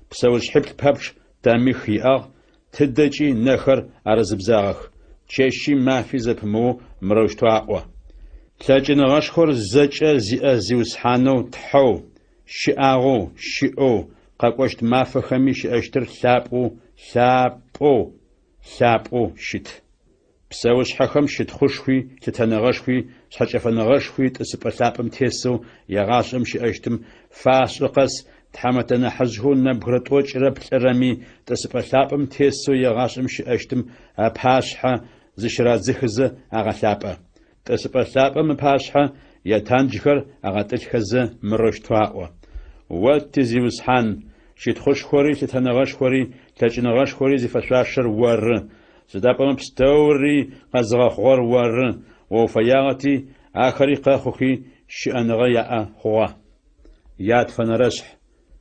[SPEAKER 1] Псэушъхьиплӏ пэпчъ тэмих иӏагъ, тыдэкӏи нэхэр арызыбзагъэх. Чэщи мафи зэпымыоу мырэущтэу аӏо. Лъэкӏыныгъэшхор зэкӏэ зиӏэ Зиусхьанэу Тхьэу, щыӏагъэу, щыӏэу, къэкӏощт мафэхэми щыӏэщтыр лъапӏэу, лъапӏэу, лъапӏэу щыт. Псэушъхьэхэм щытхъушхуи, лъытэныгъэшхуи, шъхьэкӏэфэныгъэшхуи тӏысыпӏэ лъапӏэм тесэу егъашӏэм щыӏэщтым фашӏы къэс тхьамэтэ нахьыжъхэу нэбгырэ тӏокӏырэ плӏырэми тӏысыпӏэ лъапӏэм тесэу егъашӏэм щыӏэщтым ыпашъхьэ зыщырадзыхызэ агъэлъапӏэ. Тӏысыпӏэ лъапӏэм ыпашъхьэ ятанджхэр агъэтӏылъхэзэ мырэущтэу аӏо, О ти Зиусхьан, щытхъушхори, лъытэныгъэшхори, лъэкӏыныгъэшхори зифэшъуашэр Оры, сыда пӏомэ пстэури къэзыгъэхъугъэр Оры, О уфэягъэти, ахэри къэхъухи, щыӏэныгъэ яӏэ хъугъэ. Ятфэнэрэшъхь.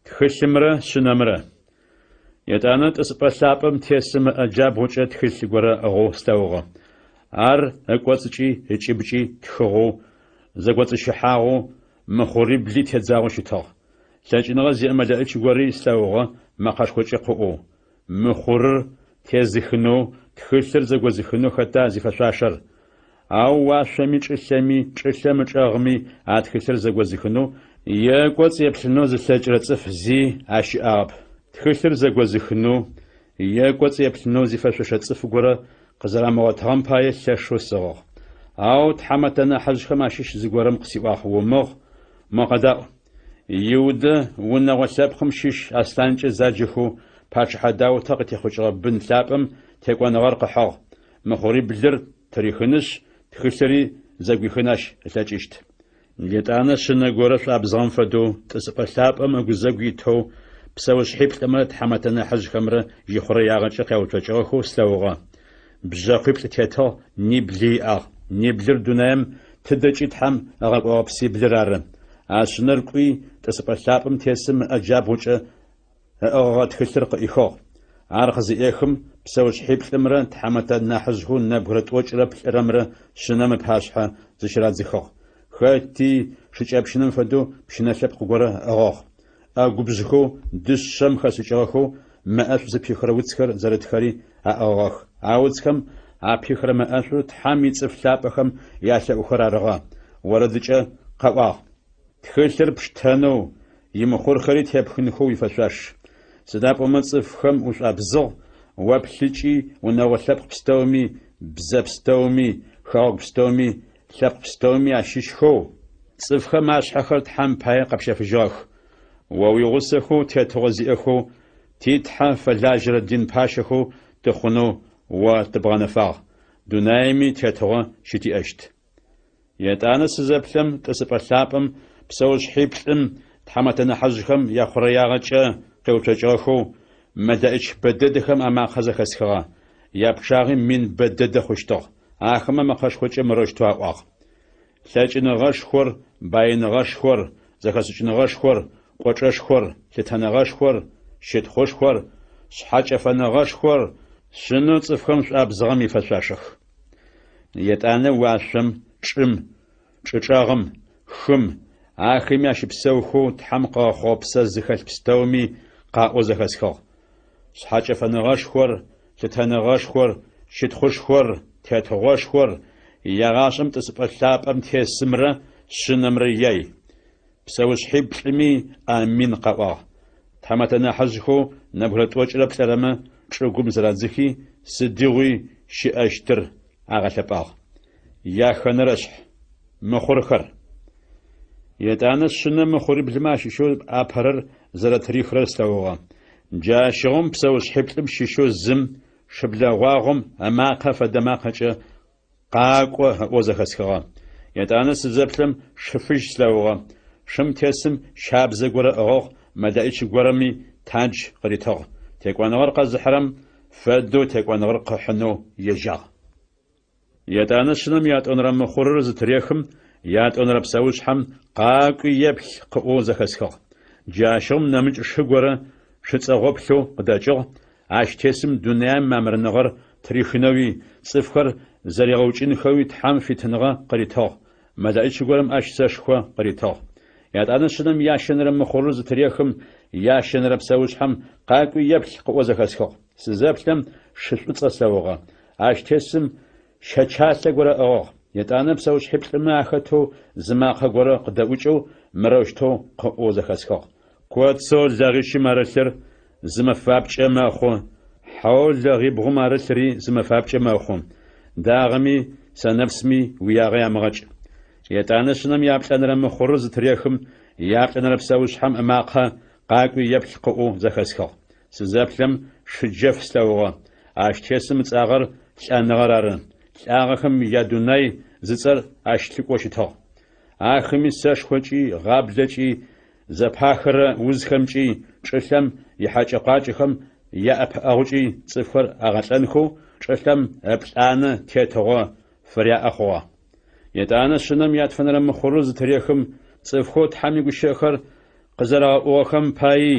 [SPEAKER 1] Тхылъымрэ Шъынэмрэ. Етӏанэ тӏысыпӏэ лъапӏэм тесым ыӏэ джабгъукӏэ тхылъ горэ ыӏыгъэу слъэгъугъэ. Ар ыкӏоцӏыкӏи ыкӏыбкӏи тхыгъэу, зэкӏоцӏыщыхьагъэу, мыхъурибли тедзагъэу щытыгъ. Лъэкӏыныгъэ зиӏэ мэлэӏич гори слъэгъугъэ мэкъэшхокӏэ къыӏоу, Мыхъурыр тезыхынэу, тхылъыр зэгозыхынэу хэта зифэшъуашэр? Ау уашъоми чӏылъэми, чӏылъэм ычӏэгъми а тхылъыр зэгозыхынэу е ыкӏоцӏ еплъынэу зылъэкӏырэ цӏыф зи ащыӏагъэп. Тхылъыр зэгозыхынэу е ыкӏоцӏ еплъынэу зифэшъошэ цӏыф горэ къызэрамыгъотыгъэм пае лъэшэу сыгъыгъ. Ау тхьамэтэ нахьыжъхэм ащыщ зыгорэм къысиӏуагъ, Умыгъ, мо къэдаӏу! Иудэ унэгъо лъэпкъым щыщ аслъанкӏэ заджэхэу пачъыхьэ Даутэ къытехъукӏыгъэ бын лъапӏэм текӏоныгъэр къыхьыгъ, мыхъуриблыр тырихынышъ, тхылъыри зэгуихын ащ ылъэкӏыщт. Етӏанэ шъынэ горэ шӏуабзыгъэм фэдэу тӏысыпӏэ лъапӏэм ыгузэгу итэу псэушъхьиплӏымрэ тхьамэтэ нахьыжъхэмрэ ихъурэягъэкӏэ къяуцокӏыгъэхэу слъэгъугъэ. Бжъэкъуиплӏ тетыгъ, нибли иӏагъ. Ниблыр дунаим тыдэкӏи Тхьэм ыгъэкӏогъэ псиблыр ары. А шъынэр кӏуи, тӏысыпӏэ лъапӏэм тесым ыӏэ джабгъукӏэ ыӏыгъыгъэ тхылъыр къыӏихыгъ. Ар къызыӏехым, псэушъхьиплӏымрэ тхьамэтэ нахьыжъхэу нэбгырэ тӏокӏырэ плӏырэмрэ шъынэм ыпашъхьэ зыщырадзыхыгъ. Хэти шыкӏэпщынэм фэдэу пщынэ лъэпкъ горэ ыӏыгъыгъ. ӏэгубжъхэу дышъэм хэшӏыкӏыгъэхэу мэ ӏэшӏу зыпихырэ уцхэр зэрытхэри аӏыгъыгъэх. А уцхэм апихырэ мэ ӏэшӏур Тхьэм ицӏыф лъапӏэхэм ялъэӏухэр арыгъэ. Орэдыкӏэ къаӏуагъ. Тхылъыр пштэнэу, имыхъурхэри тепхынхэу уифэшъуаш. Сыда пӏомэ цӏыфхэм ушӏуабзыгъ, о плъыкӏи унэгъо лъэпкъ пстэуми, бзэ пстэуми, хэгъэгу пстэуми, лъэпкъ пстэуми ащыщхэу, цӏыфхэм ашъхьэхэр Тхьэм пае къэпщэфыжьыгъэх. О уигъусэхэу тетыгъо зиӏэхэу, ти Тхьэ фэлажьэрэ дин пащэхэу тыхъунэу о тыбгъэнэфагъ, дунаими тетыгъо щытиӏэщт. Етӏанэ сызэплъэм, тӏысыпӏэ лъапӏэм псэушъхьиплӏым тхьамэтэ нахьыжъхэм яхъурэягъэкӏэ къеуцокӏыгъэхэу, мэлэӏич бэдэдэхэм амакъэ зэхэсхыгъэ, япчъагъи мин бэдэдэ хъущтыгъ. Ахэмэ мэкъэшхокӏэ мырэущтэу аӏуагъ. Лъэкӏыныгъэшхор, баиныгъэшхор, зэхэшӏыкӏыныгъэшхор, кӏочӏэшхор, лъытэныгъэшхор, щытхъушхор, шъхьэкӏэфэныгъэшхор Шъынэу цӏыфхэм шӏуабзыгъэм ифэшъуашэх. Етӏанэ уашъом, чӏым, чӏычӏэгъым, хым, ахэми ащыпсэухэу Тхьэм къыгъэхъугъэ псэ зыхэлъ пстэуми къаӏоу зэхэсхыгъ. Шъхьэкӏэфэныгъэшхор, лъытэныгъэшхор, щытхъушхор, тетыгъошхор, егъашӏэм тӏысыпӏэ лъапӏэм тесымрэ Шъынэмрэ яй. Псэушъхьиплӏыми Амин къаӏуагъ. Тхьамэтэ нахьыжъхэу нэбгырэ тӏокӏырэ плӏырэмэ чӏыгум зырадзыхи, сыдигъуи щыӏэщтыр агъэлъэпӏагъ. Яхэнэрэшъхь. Мыхъурхэр. Етӏанэ Шъынэм мыхъуриблымэ ащыщэу апэрэр зэрэтырихырэр слъэгъугъэ. Джащыгъум псэушъхьиплӏым щыщэу зым шыблэ гъуагъом ымакъэ фэдэ макъэкӏэ Къакӏо! ыӏоу зэхэсхыгъэ. Етӏанэ сызэплъэм шы фыжь слъэгъугъэ. Шым тесым щабзэ горэ ыӏыгъыгъ, мэлэӏич горэми тандж къыритыгъ. Текӏоныгъэр къэзыхьырэм фэдэу текӏоныгъэр къыхьынэу ежьагъ. Етӏанэ Шъынэм ятӏонэрэ мыхъурыр зытырехым, ятӏонэрэ псэушъхьэм Къакӏуи еплъ къыӏоу зэхэсхыгъ. Джащыгъум нэмыкӏ шы горэ шы цӏэгъоплъэу къыдэкӏыгъ, ащ тесым дунаим мамырныгъэр тырихынэуи, цӏыфхэр зэригъэукӏынхэуи Тхьэм фитыныгъэ къыритыгъ, мэлэӏич горэм ащ сэшхо къыритыгъ. Ятӏанэ Шъынэм ящэнэрэ мыхъурыр зытырехым, ящэнэрэ псэушъхьэм Къакӏуи еплъ къыӏоу зэхэсхыгъ. Сызэплъэм шы шӏуцӏэ слъэгъугъэ. Ащ тесым щэчалъэ горэ ыӏыгъыгъ. Етӏанэ псэушъхьиплӏымэ ахэтэу зы макъэ горэ къыдэӏукӏэу мырэущтэу къыӏоу зэхэсхыгъ. Коцэу лэгъищым арылъыр зы мэфапкӏэ мэхъу, хьэу лэгъибгъум арылъри зы мэфапкӏэ мэхъу. Дагъэми сэнэпсми уиягъэ ямыгъэкӏ. Етӏанэ Шъынэм яплӏэнэрэ мыхъурыр зытырехым, яплӏэнэрэ псэушъхьэм ымакъэ Къакӏуи еплъ къыӏоу зэхэсхыгъ. Сызэплъэм, шы джэф слъэгъугъэ. Ащ тесым ыцӏагъэр Лӏэныгъэр ары. Лӏагъэхэм ядунай зыцӏэр ащ лъыкӏоу щытыгъ. Ахэми сэшхокӏи, гъаблэкӏи, зэпахырэ узхэмкӏи, чӏылъэм ихьэкӏэ-къуакӏэхэм яӏэпыӏэгъукӏи цӏыфхэр агъэлӏэнхэу чӏылъэм ыплӏанэ тетыгъо фыряӏэ хъугъэ. Етӏанэ Шъынэм ятфэнэрэ мыхъурыр зытырехым, цӏыфхэу Тхьэм игущыӏэхэр къызэрагъэӏугъэхэм паий,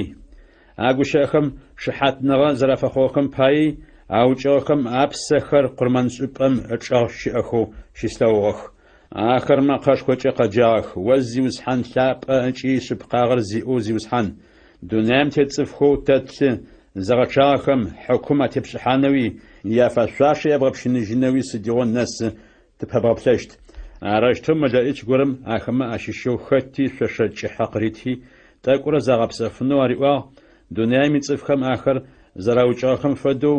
[SPEAKER 1] а гущыӏэхэм шыхьатныгъэ зэрафэхъугъэхэм паий аукӏыгъэхэм апсэхэр къурмэншӏыпӏэм ычӏэгъ щыӏэхэу щыслъэгъугъэх. Ахэр мэкъэшхокӏэ къэджагъэх, О Зиусхьан лъапӏэ ыкӏи шъыпкъагъэр зиӏэу Зиусхьан, дунаим тет цӏыфхэу тэ тлъы зыгъэчъагъэхэм хьыкум атепшӏыхьанэуи, яфэшъуашэ ябгъэпщыныжьынэуи сыдигъо нэсы тыпэбгъэплъэщт? Арэущтэу мэлэӏич горэм ахэмэ ащыщэу хэти шъошэ кӏыхьэ къырити, тӏэкӏурэ загъэпсэфынэу ариӏуагъ, дунаим ицӏыфхэм ахэр зэраукӏыгъэхэм фэдэу,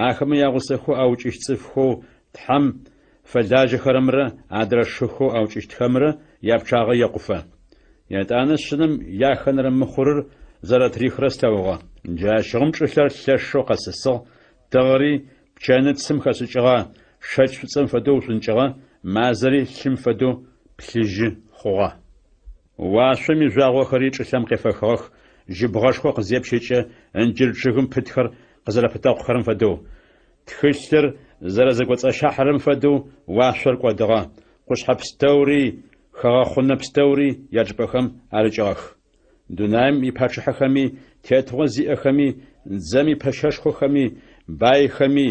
[SPEAKER 1] ахэмэ ягъусэхэу аукӏыщт цӏыфхэу Тхьэм фэлажьэхэрэмрэ адрэ шыхэу аукӏыщтхэмрэ япчъагъэ екъуфэ. Етӏанэ Шъынэм яхэнэрэ мыхъурыр зэрэтырихырэр слъэгъугъэ. Джащыгъум чӏылъэр лъэшэу къэсысыгъ, тыгъэри пчэныцым хэшӏыкӏыгъэ шэкӏ шӏуцӏэм фэдэу ушӏункӏыгъэ, мазэри лъым фэдэу плъыжьы хъугъэ. Уашъом ижъуагъохэри чӏылъэм къефэхыгъэх, жьыбгъэшхо къызепщэкӏэ ынджыр чъыгым пытхэр къызэрэпытэкъухэрэм фэдэу. Тхылъыр зэрэзэкӏоцӏащыхьэрэм фэдэу уашъор кӏодыгъэ, къушъхьэ пстэури, хыгъэхъунэ пстэури ячӏыпӏэхэм арыкӏыгъэх. Дунаим ипачъыхьэхэми, тетыгъо зиӏэхэми, дзэм ипэщэшхохэми, байхэми,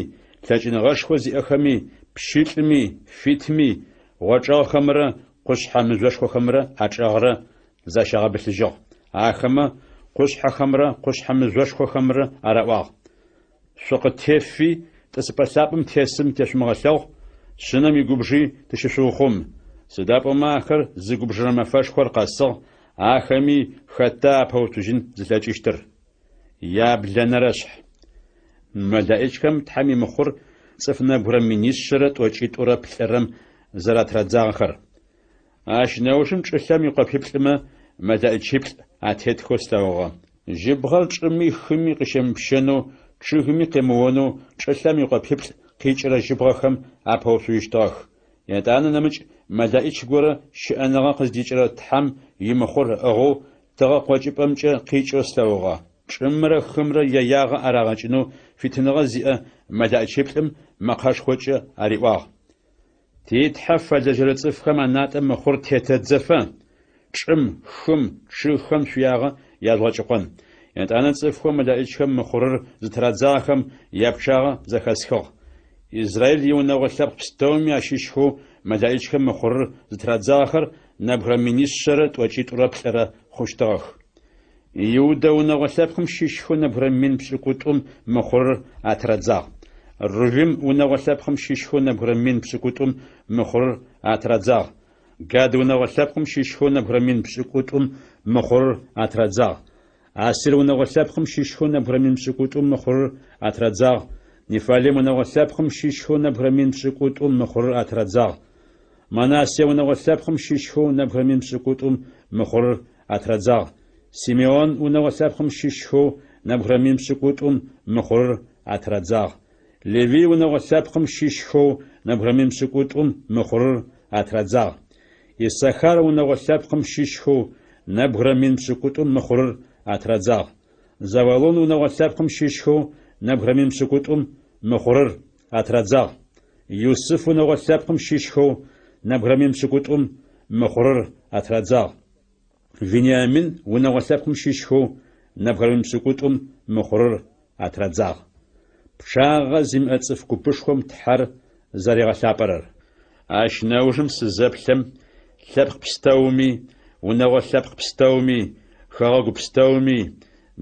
[SPEAKER 1] лъэкӏыныгъэшхо зиӏэхэми, пщылӏми, фитми, гъочӏэгъхэмрэ къушъхьэ мыжъошхохэмрэ ачӏэгърэ защагъэбылъыжьыгъ. Ахэмэ къушъхьэхэмрэ къушъхьэ мыжъошхохэмрэ араӏуагъ, Шъукъытефи, тӏысыпӏэ лъапӏэм тесым тешъумыгъэлъэгъу, Шъынэм игубжи тыщышъуухъум. Сыда пӏомэ ахэр зыгубжырэ мэфэшхор къэсыгъ, ахэми хэта апэуцужьын зылъэкӏыщтыр? Яблэнэрэшъхь. Мэлэӏичхэм Тхьэм имыхъур цӏыф нэбгырэ минишъэрэ тӏокӏитӏурэ плӏырэм зэратырадзагъэхэр. Ащ нэужым чӏылъэм икъопиплӏымэ мэлэӏичиплӏ атетхэу слъэгъугъэ. Жьыбгъэр чӏыми хыми къыщемыпщэнэу, чъыгми къемыонэу чӏылъэм икъопиплӏ къикӏырэ жьыбгъэхэм апэуцужьыщтыгъэх. Етӏанэ нэмыкӏ мэлэӏич горэ щыӏэныгъэ къыздикӏырэ Тхьэм имыхъур ыӏыгъэу тыгъэ къокӏыпӏэмкӏэ къикӏэу слъэгъугъэ. Чӏымрэ хымрэ яягъэ арагъэкӏынэу фитыныгъэ зиӏэ мэлэӏичиплӏым мэкъэшхокӏэ ариӏуагъ, Ти Тхьэ фэлэжьэрэ цӏыфхэм анатӏэ мыхъур тетэдзэфэ, чӏым, хым, чъыгхэм шъуиягъэ яжъугъэкӏыкъон. Етӏанэ цӏыфхэу мэлэӏичхэм мыхъурыр зытырадзагъэхэм япчъагъэ зэхэсхыгъ. Израил иунэгъо лъэпкъ пстэуми ащыщхэу мэлэӏичхэм мыхъурыр зытырадзагъэхэр нэбгырэ минишъэрэ тӏокӏитӏурэ плӏырэ хъущтыгъэх. Иудэ унэгъо лъэпкъым щыщхэу нэбгырэ 200,000 мыхъурыр атырадзагъ. Рувим унэгъо лъэпкъым щыщхэу нэбгырэ 70,000 мыхъурыр атырадзагъ. Гад унэгъо лъэпкъым щыщхэу нэбгырэ 70,000 мыхъурыр атырадзагъ. Асир унэгъо лъэпкъым щыщхэу нэбгырэ 70,000 мыхъурыр атырадзагъ. Неффалим унэгъо лъэпкъым щыщхэу нэбгырэ 8,000 мыхъурыр атырадзагъ. Манассие унэгъо лъэпкъым щыщхэу нэбгырэ 8,000 мыхъурыр атырадзагъ. Симеон унэгъо лъэпкъым щыщхэу нэбгырэ 8,000 мыхъурыр атырадзагъ. Левый унэгъо лъэпкъым щыщхэу нэбгырэ 8,000 мыхъурыр атырадзагъ. Иссахар унэгъо лъэпкъым щыщхэу нэбгырэ 8,000 мыхъурыр атырадзагъ. Завулон унэгъо лъэпкъым щыщхэу нэбгырэ 8,000 мыхъурыр атырадзагъ. Юсыф унэгъо лъэпкъым щыщхэу нэбгырэ 8,000 мыхъурыр атырадзагъ. Вениамин унэгъо лъэпкъым щыщхэу нэбгырэ 8,000 мыхъурыр атырадзагъ. Пчъагъэ зимыӏэ цӏыф купышхом Тхьэр зэригъэлъапӏэрэр. Ащ нэужым сызэплъэм, лъэпкъ пстэуми, унэгъо лъэпкъ пстэуми, хэгъэгу пстэуми,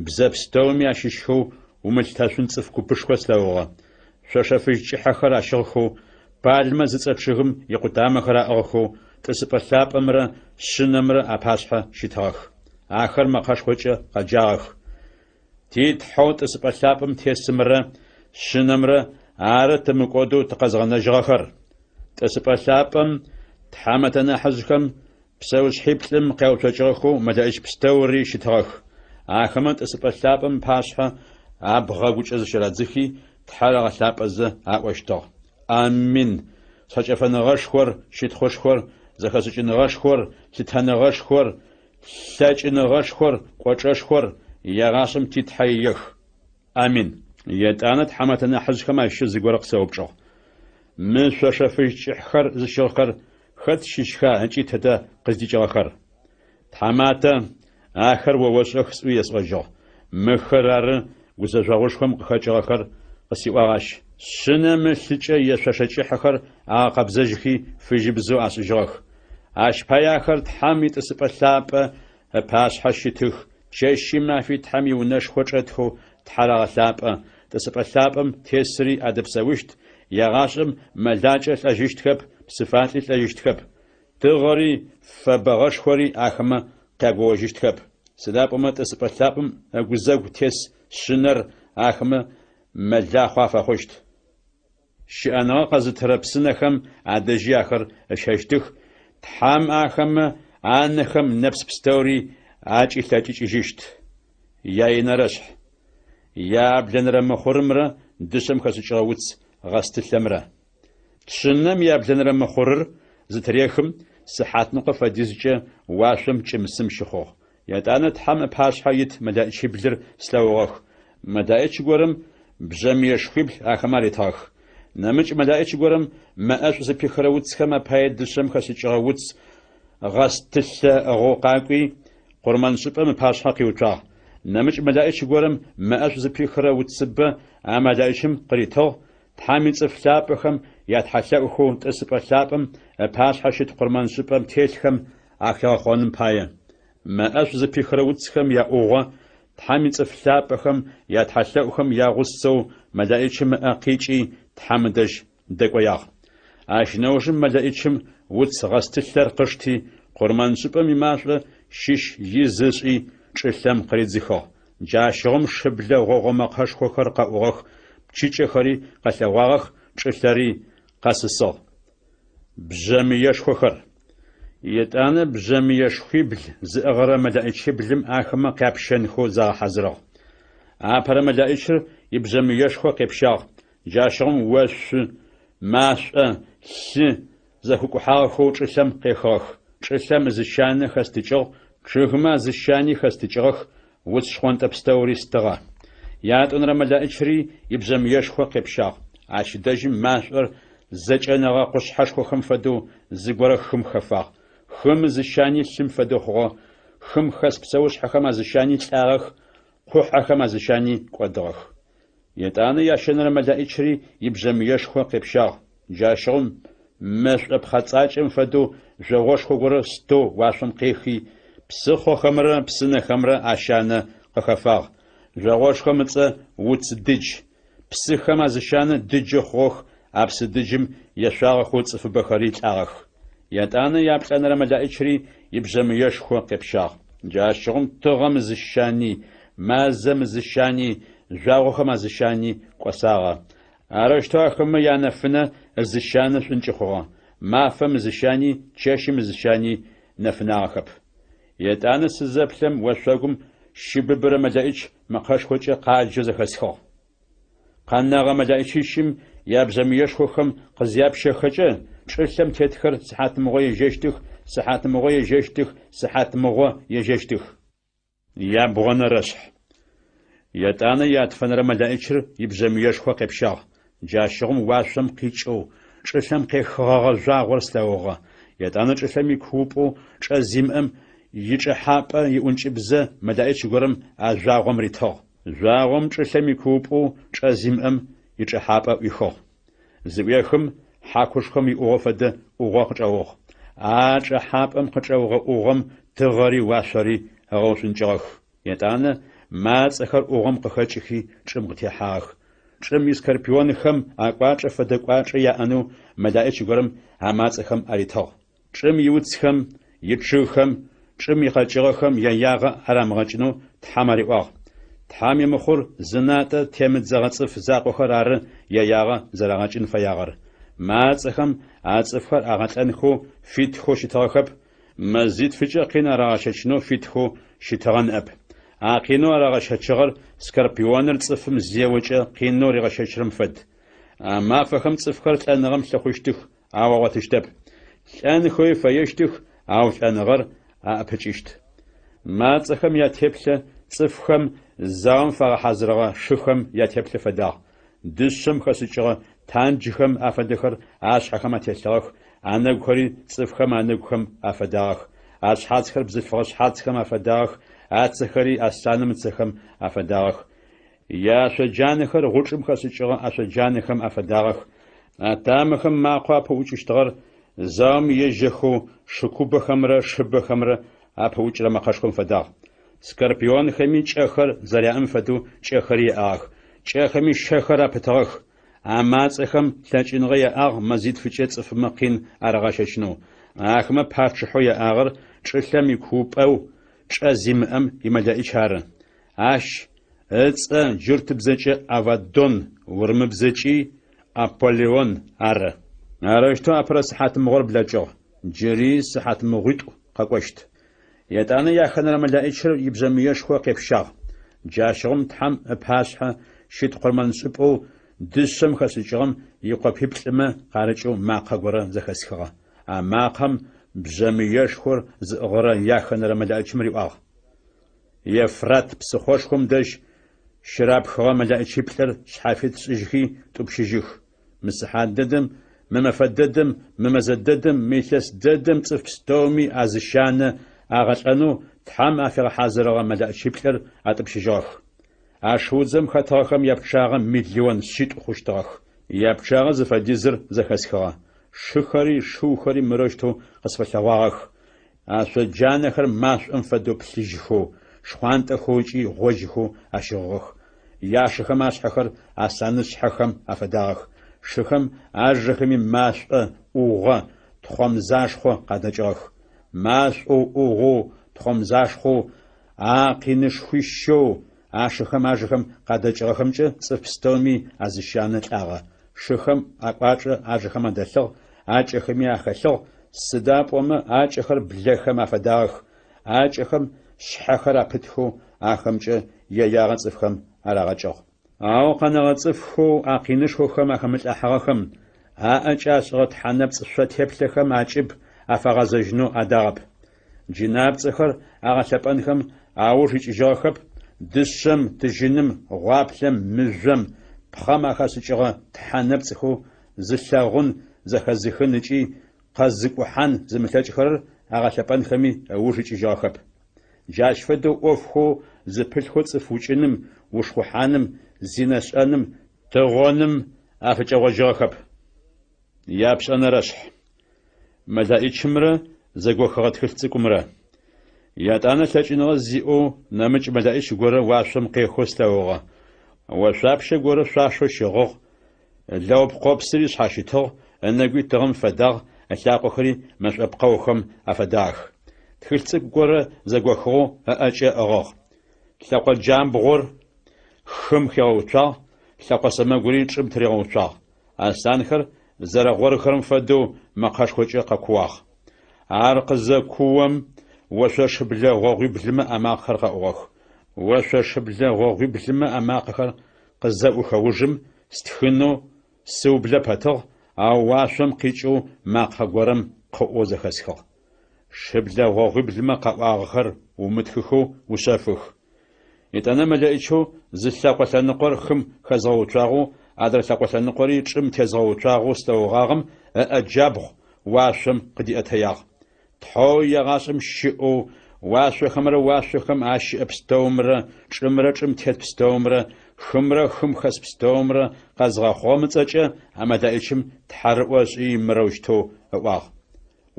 [SPEAKER 1] бзэ пстэуми ащыщхэу умылъытэшъун цӏыф купышхо слъэгъугъэ. Шъошэ фыжь кӏыхьэхэр ащыгъхэу, пальмэ зыцӏэ чъыгым икъутамэхэр аӏыгъхэу тӏысыпӏэ лъапӏэмрэ Шъынэмрэ апашъхьэ щытыгъэх. Ахэр мэкъэшхокӏэ къэджагъэх: Ти Тхьэу тӏысыпӏэ лъапӏэм тесымрэ Шъынэмрэ ары тымыкӏодэу тыкъэзгъэнэжьыгъэхэр. Тӏысыпӏэ лъапӏэм тхьамэтэ нахьыжъхэм псэушъхьиплӏым къяуцокӏыгъэхэу мэлэӏич пстэури щытыгъэх. Ахэмэ тӏысыпӏэ лъапӏэм ыпашъхьэ абгъэгукӏэ зыщырадзыхи, Тхьэр агъэлъапӏэзэ аӏощтыгъ: Амин! Шъхьэкӏэфэныгъэшхор, щытхъушхор, зэхэшӏыкӏыныгъэшхор, лъытэныгъэшхор, лъэкӏыныгъэшхор, кӏочӏэшхор егъашӏэм ти Тхьэ иех. Амин. Етӏанэ тхьамэтэ нахьыжъхэм ащыщ зыгорэ къысэупчӏыгъ: Мы шъошэ фыжь кӏыхьхэр зыщыгъхэр хэт щыщха ыкӏи тыдэ къыздикӏыгъэхэр? Тхьаматэ, ахэр о ошӏэх сӏуи есӏожьыгъ. Мыхэр ары гузэжъогъушхом къыхэкӏыгъэхэр, къысиӏуагъ ащ. Шъынэм ылъыкӏэ яшъошэ кӏыхьэхэр агъэкъэбзэжьхи фыжьыбзэу ашӏыжьыгъэх. Ащ пае ахэр Тхьэм итӏысыпӏэ лъапӏэ ыпашъхьэ щытых, чэщи мафи Тхьэм иунэшхо чӏэтхэу Тхьэр агъэлъапӏэ, тӏысыпӏэ лъапӏэм тесри адэпсэущт, егъашӏэм мэлакӏэ лӏэжьыщтхэп, псыфалӏи лӏэжьыщтхэп. Тыгъэри фэбэгъэшхори ахэмэ къягоожьыщтхэп, сыда пӏомэ тӏысыпӏэ лъапӏэм ыгузэгу тес Шъынэр ахэмэ мэлахъо афэхъущт. Щыӏэныгъэ къэзытырэ псынэхэм адэжьи ахэр ыщэщтых, Тхьэм ахэмэ анэхэм нэпс пстэури акӏилъэкӏыкӏыжьыщт. Яинэрэшъхь. Яблэнэрэ мыхъурымрэ дышъэм хэшӏыкӏыгъэ уц гъэстылъэмрэ. Шъынэм яблэнэрэ мыхъурыр зытырехым, сыхьатныкъо фэдизкӏэ уашъом кӏым-сым щыхъугъ. Етӏанэ Тхьэм ыпашъхьэ ит мэлэӏичиблыр слъэгъугъэх. Мэлэӏич горэм бжъэмыешхуибл ахэмэ аритыгъэх. Нэмыкӏ мэлэӏич горэм мэ ӏэшӏу зыпихырэ уцхэм апае дышъэм хэшӏыкӏыгъэ уц гъэстылъэ ыӏыгъэу къакӏуи, къурмэншӏыпӏэм ыпашъхьэ къиуцуагъ. Нэмыкӏ мэлэӏич горэм мэ ӏэшӏу зыпихырэ уцыбэ а мэлэӏичым къыритыгъ, Тхьэм ицӏыф лъапӏэхэм ятхьэлъэӏухэу тӏысыпӏэ лъапӏэм ыпашъхьэ щыт къурмэншӏыпӏэм телъхэм ахигъэхъоным пае. Мэ ӏэшӏу зыпихырэ уцхэм яӏугъо Тхьэм ицӏыф лъапӏэхэм ятхьэлъэӏухэм ягъусэу мэлэӏичым ыӏэ къикӏи Тхьэм ыдэжь дэкӏоягъ. Ащ нэужым мэлэӏичым уц гъэстылъэр къышти, къурмэншӏыпӏэм имашӏо щыщ из ышӏи, чӏылъэм къыридзыхыгъ. Джащыгъум шыблэ гъогъо мэкъэшхохэр къэӏугъэх, пчыкӏэхэри къэлъэгъуагъэх, чӏылъэри къэсысыгъ. Бжъэмыешхохэр. Етӏанэ бжъэмыешхуибл зыӏыгъырэ мэлэӏичиблым ахэмэ къяпщэнхэу загъэхьазырыгъ. Апэрэ мэлэӏичыр ибжъэмыешхо къепщагъ, джащыгъум ошъу, машӏо, лъы зэхэкӏухьагъэхэу чӏылъэм къехыгъэх. Чӏылъэм ызыщанэ хэстыкӏыгъ, чъыгмэ азыщани хэстыкӏыгъэх, уц шхъонтӏэ пстэури стыгъэ. Ятӏонэрэ мэлэӏичри ибжъэмыешхо къепщагъ. Ащ дэжьым машӏор зэкӏэнэгъэ къушъхьэшхохэм фэдэу зыгорэ хым хэфагъ. Хым ызыщани лъым фэдэу хъугъэ, хым хэс псэушъхьэхэм азыщани лӏагъэх, къухьэхэм азыщани кӏодыгъэх. Етӏанэ ящэнэрэ мэлэӏичри ибжъэмыешхо къепщагъ. Джащыгъум мэшӏо пхъэцӏакӏэм фэдэу жъогъошхо горэ стэу уашъом къехи, псыхъохэмрэ псынэхэмрэ ащанэ къыхэфагъ. Жъогъошхом ыцӏэ Уц дыдж. Псыхэм азыщанэ дыджы хъугъэх, а псы дыджым ешъуагъэхэу цӏыфыбэхэри лӏагъэх. Етӏанэ яплӏэнэрэ мэлэӏичри ибжъэмыешхо къепщагъ. Джащыгъум тыгъэм ызыщани, мазэм ызыщани, жъуагъохэм азыщани кӏосагъэ. Арэущтэу ахэмэ янэфынэ ызыщанэ шӏункӏы хъугъэ, мафэм ызыщани, чэщым ызыщани нэфынагъэхэп. Етӏанэ сызэплъэм, ошъогум щыбыбырэ мэлэӏич мэкъэшхокӏэ къаджэу зэхэсхыгъ. Къэнэгъэ мэлэӏичищым ябжъэмыешхохэм къызяпщэхэкӏэ, чӏылъэм тетхэр сыхьатмыгъо ежьэщтых, сыхьатмыгъо ежьэщтых, сыхьатмыгъо ежьэщтых. Ябгъонэрэшъхь. Етӏанэ ятфэнэрэ мэлэӏичыр ибжъэмыешхо къепщагъ. Джащыгъум уашъом къикӏэу, чӏылъэм къехыгъэгъэ жъуагъор слъэгъугъэ. Етӏанэ чӏылъэм икуупӏэу чӏэ зимыӏэм ичӏэхьапӏэ иӏункӏыбзэ мэлэӏич горэм а жъуагъом ритыгъ. Жъуагъом чӏылъэм икуупӏэу чӏэ зимыӏэм ичӏэхьапӏэ ӏуихыгъ. Зыӏуехым, хьакушхом иӏугъо фэдэ ӏугъо къычӏэугъ. А чӏэхьапӏэм къычӏэугъэ ӏугъом тыгъэри уашъори ыгъэушӏункӏыгъэх. Етӏанэ мацӏэхэр ӏугъом къыхэкӏыхи чӏым къытехьагъэх. Чӏым искорпионхэм акӏуачӏэ фэдэ кӏуачӏэ яӏэнэу мэлаӏич горэм а мацӏэхэм аритыгъ. Чӏым иуцхэм, ичъыгхэм, чӏым икъэкӏыгъэхэм яягъэ арамыгъэкӏынэу Тхьэм ариӏуагъ. Тхьэм имыхъур зынатӏэ темыдзэгъэ цӏыф закъохэр ары яягъэ зэрагъэкӏын фэягъэр. Мацӏэхэм а цӏыфхэр агъэлӏэнхэу фитхэу щытыгъэхэп, мэзитфыкӏэ къин арагъэщэчынэу фитхэу щытыгъэ ныӏэп. А къинэу арагъэщэчыгъэр скорпионыр цӏыфым зеокӏэ къинэу ригъэщэчырэм фэд. А мафэхэм цӏыфхэр лӏэныгъэм лъыхъущтых, ау агъотыщтэп. Лӏэнхэуи фэещтых, ау лӏэныгъэр аӏэпыкӏыщт. Мацӏэхэм ятеплъэ цӏыфхэм заом фагъэхьазырыгъэ шыхэм ятеплъэ фэдагъ. Дышъэм хэшӏыкӏыгъэ танджхэм афэдэхэр ашъхьэхэм ателъыгъэх, анэгухэри цӏыфхэм анэгухэм афэдагъэх, ашъхьацхэр бзылъфыгъэ шъхьацхэм афэдагъэх, ацэхэри аслъаным ыцэхэм афэдагъэх. Яашъоджанэхэр гъучӏым хэшӏыкӏыгъэ ашъоджанэхэм афэдагъэх, атамэхэм макъэу апыӏукӏыщтыгъэр заом ежьэхэу шыкубэхэмрэ шыбэхэмрэ апыӏукӏырэ мэкъэшхом фэдагъ. Скорпионхэми кӏэхэр зэряӏэм фэдэу кӏэхэри яӏагъэх, кӏэхэми щэхэр апытыгъэх. А мацӏэхэм лъэкӏыныгъэ яӏагъ мэзитфыкӏэ цӏыфмэ къин арагъэщэчынэу. Ахэмэ пачъыхьэу яӏагъэр чӏылъэм икуупӏэу чӏэ зимыӏэм имэлэӏич ары. Ащ ыцӏэ джуртыбзэкӏэ Аваддон, урымыбзэкӏи Аполлион ары. Арэущтэу апэрэ сыхьатмыгъор блэкӏыгъ, джыри сыхьатмыгъуитӏу къэкӏощт. Етӏанэ яхэнэрэ мэлэӏичыр ибжъэмыешхо къепщагъ. Джащыгъум Тхьэм ыпашъхьэ щыт къурмэншӏыпӏэу дышъэм хэшӏыкӏыгъэм икъопиплӏымэ къарыкӏэу макъэ горэ зэхэсхыгъэ. А макъэм бжъэмыешхор зыӏыгъырэ яхэнэрэ мэлэӏичым риӏуагъ. Евфрат псыхъошхом дэжь щырапхыгъэ мэлэӏичиплӏыр шъхьафит шӏыжьхи тӏупщыжьых. Мы сыхьат дэдэм, мы мэфэ дэдэм, мы мэзэ дэдэм, мы илъэс дэдэм цӏыф пстэуми азыщанэ агъэлӏэнэу Тхьэм афигъэхьазырыгъэ мэлэӏичиплӏыр атӏупщыжьыгъэх. А шыудзэм хэтыгъэхэм япчъагъэ миллион шъитӏу хъущтыгъэх. Япчъагъэ зыфэдизыр зэхэсхыгъэ. Шыхэри шыухэри мырэущтэу къысфэлъэгъуагъэх, Ашъоджанэхэр машӏом фэдэу плъыжьхэу, шхъуантӏэхэу ыкӏи гъожьхэу ащыгъыгъэх. Яшыхэм ашъхьэхэр аслъанышъхьэхэм афэдагъэх. Шыхэм ажэхэми машӏо, ӏугъо, тхъомзашхъо къадэкӏыгъэх. Машӏоу, ӏугъоу, тхъомзашхъоу, а къинышхуищэу ашыхэм ажэхэм къадэкӏыгъэхэмкӏэ цӏыф пстэуми азыщанэ лӏагъэ. Шыхэм акӏуачӏэ ажэхэм адэлъыгъ, акӏэхэми ахэлъыгъ, сыда пӏомэ акӏэхэр блэхэм афэдагъэх, акӏэхэм шъхьэхэр апытхэу ахэмкӏэ яягъэ цӏыфхэм арагъэкӏыгъ. Ау къэнэгъэ цӏыфхэу а къинышхохэм ахэмылӏыхьагъэхэм, аӏэкӏэ ашӏыгъэ тхьэнэпцӏ шъо теплъэхэм акӏыб афагъэзэжьынэу адагъэп. Джынапцӏэхэр агъэлъэпӏэнхэм ауж икӏыжьыгъэхэп, дышъэм, тыжьыным, гъуаплъэм, мыжъом, пхъэм ахэшӏыкӏыгъэ тхьэ нэпцӏхэу зылъэгъун, зэхэзыхын ыкӏи къэзыкӏухьан зымылъэкӏхэрэр агъэлъэпӏэнхэми ыуж икӏыжьыгъэхэп. Джащ фэдэу ӏофхэу зыпылъхэу цӏыф укӏыным, ушхъухьаным, зинэ шӏэным, тыгъоным афыкӏэгъожьыгъэхэп. Япшӏэнэрэшъхь. Мэлэӏичымрэ зэгохыгъэ тхылъ цӏыкӏумрэ. Етӏанэ лъэкӏыныгъэ зиӏэу нэмыкӏ мэлэӏич горэ уашъом къехэу слъэгъугъэ. Ошъуапщэ горэ шъуашэу щыгъыгъ, лэгъупкъопсыри шъхьащытыгъ, ынэгуи тыгъэм фэдагъ, ылъакъохэри мэшӏопкъэухэм афэдагъэх. Тхылъ цӏыкӏу горэ зэгохыгъэу ыӏэкӏэ ыӏыгъыгъ. Лъэкъо джамбгъур хым хигъэуцуагъ. лъэкъо сэмэгури чӏым тыригъэуцуагъ. Аслъанхэр зэрэгъорхэрэм фэдэу мэкъэшхокӏэ къэкууагъ. Ар къызэкуом, ошъо шыблэ гъогъуиблымэ амакъэхэр къэӏугъэх. Ошъо шыблэ гъогъуиблымэ амакъэхэр къызэӏухэ ужым, стхынэу сыублэ пэтыгъ, ау уашъом къикӏэу макъэ горэм къыӏоу зэхэсхыгъ. Шыблэ гъогъуиблымэ къаӏуагъэхэр умытхыхэу ушъэфых. Етӏанэ мэлэӏичэу зы лъэкъо лъэныкъор хым хэзгъэуцуагъэу, адрэ лъэкъо лъэныкъори чӏым тезгъэуцуагъэу слъэгъугъагъэм ыӏэ джабгъу уашъом къыдиӏэтэягъ. Тхьэу егъашӏэм щыӏэу, уашъохэмрэ уашъохэм ащыӏэ пстэумрэ, чӏымрэ чӏым тет пстэумрэ, хымрэ хым хэс пстэумрэ къэзгъэхъугъэм ыцӏэкӏэ а мэлэӏичым тхьарыӏо ышӏи мырэущтэу ыӏуагъ.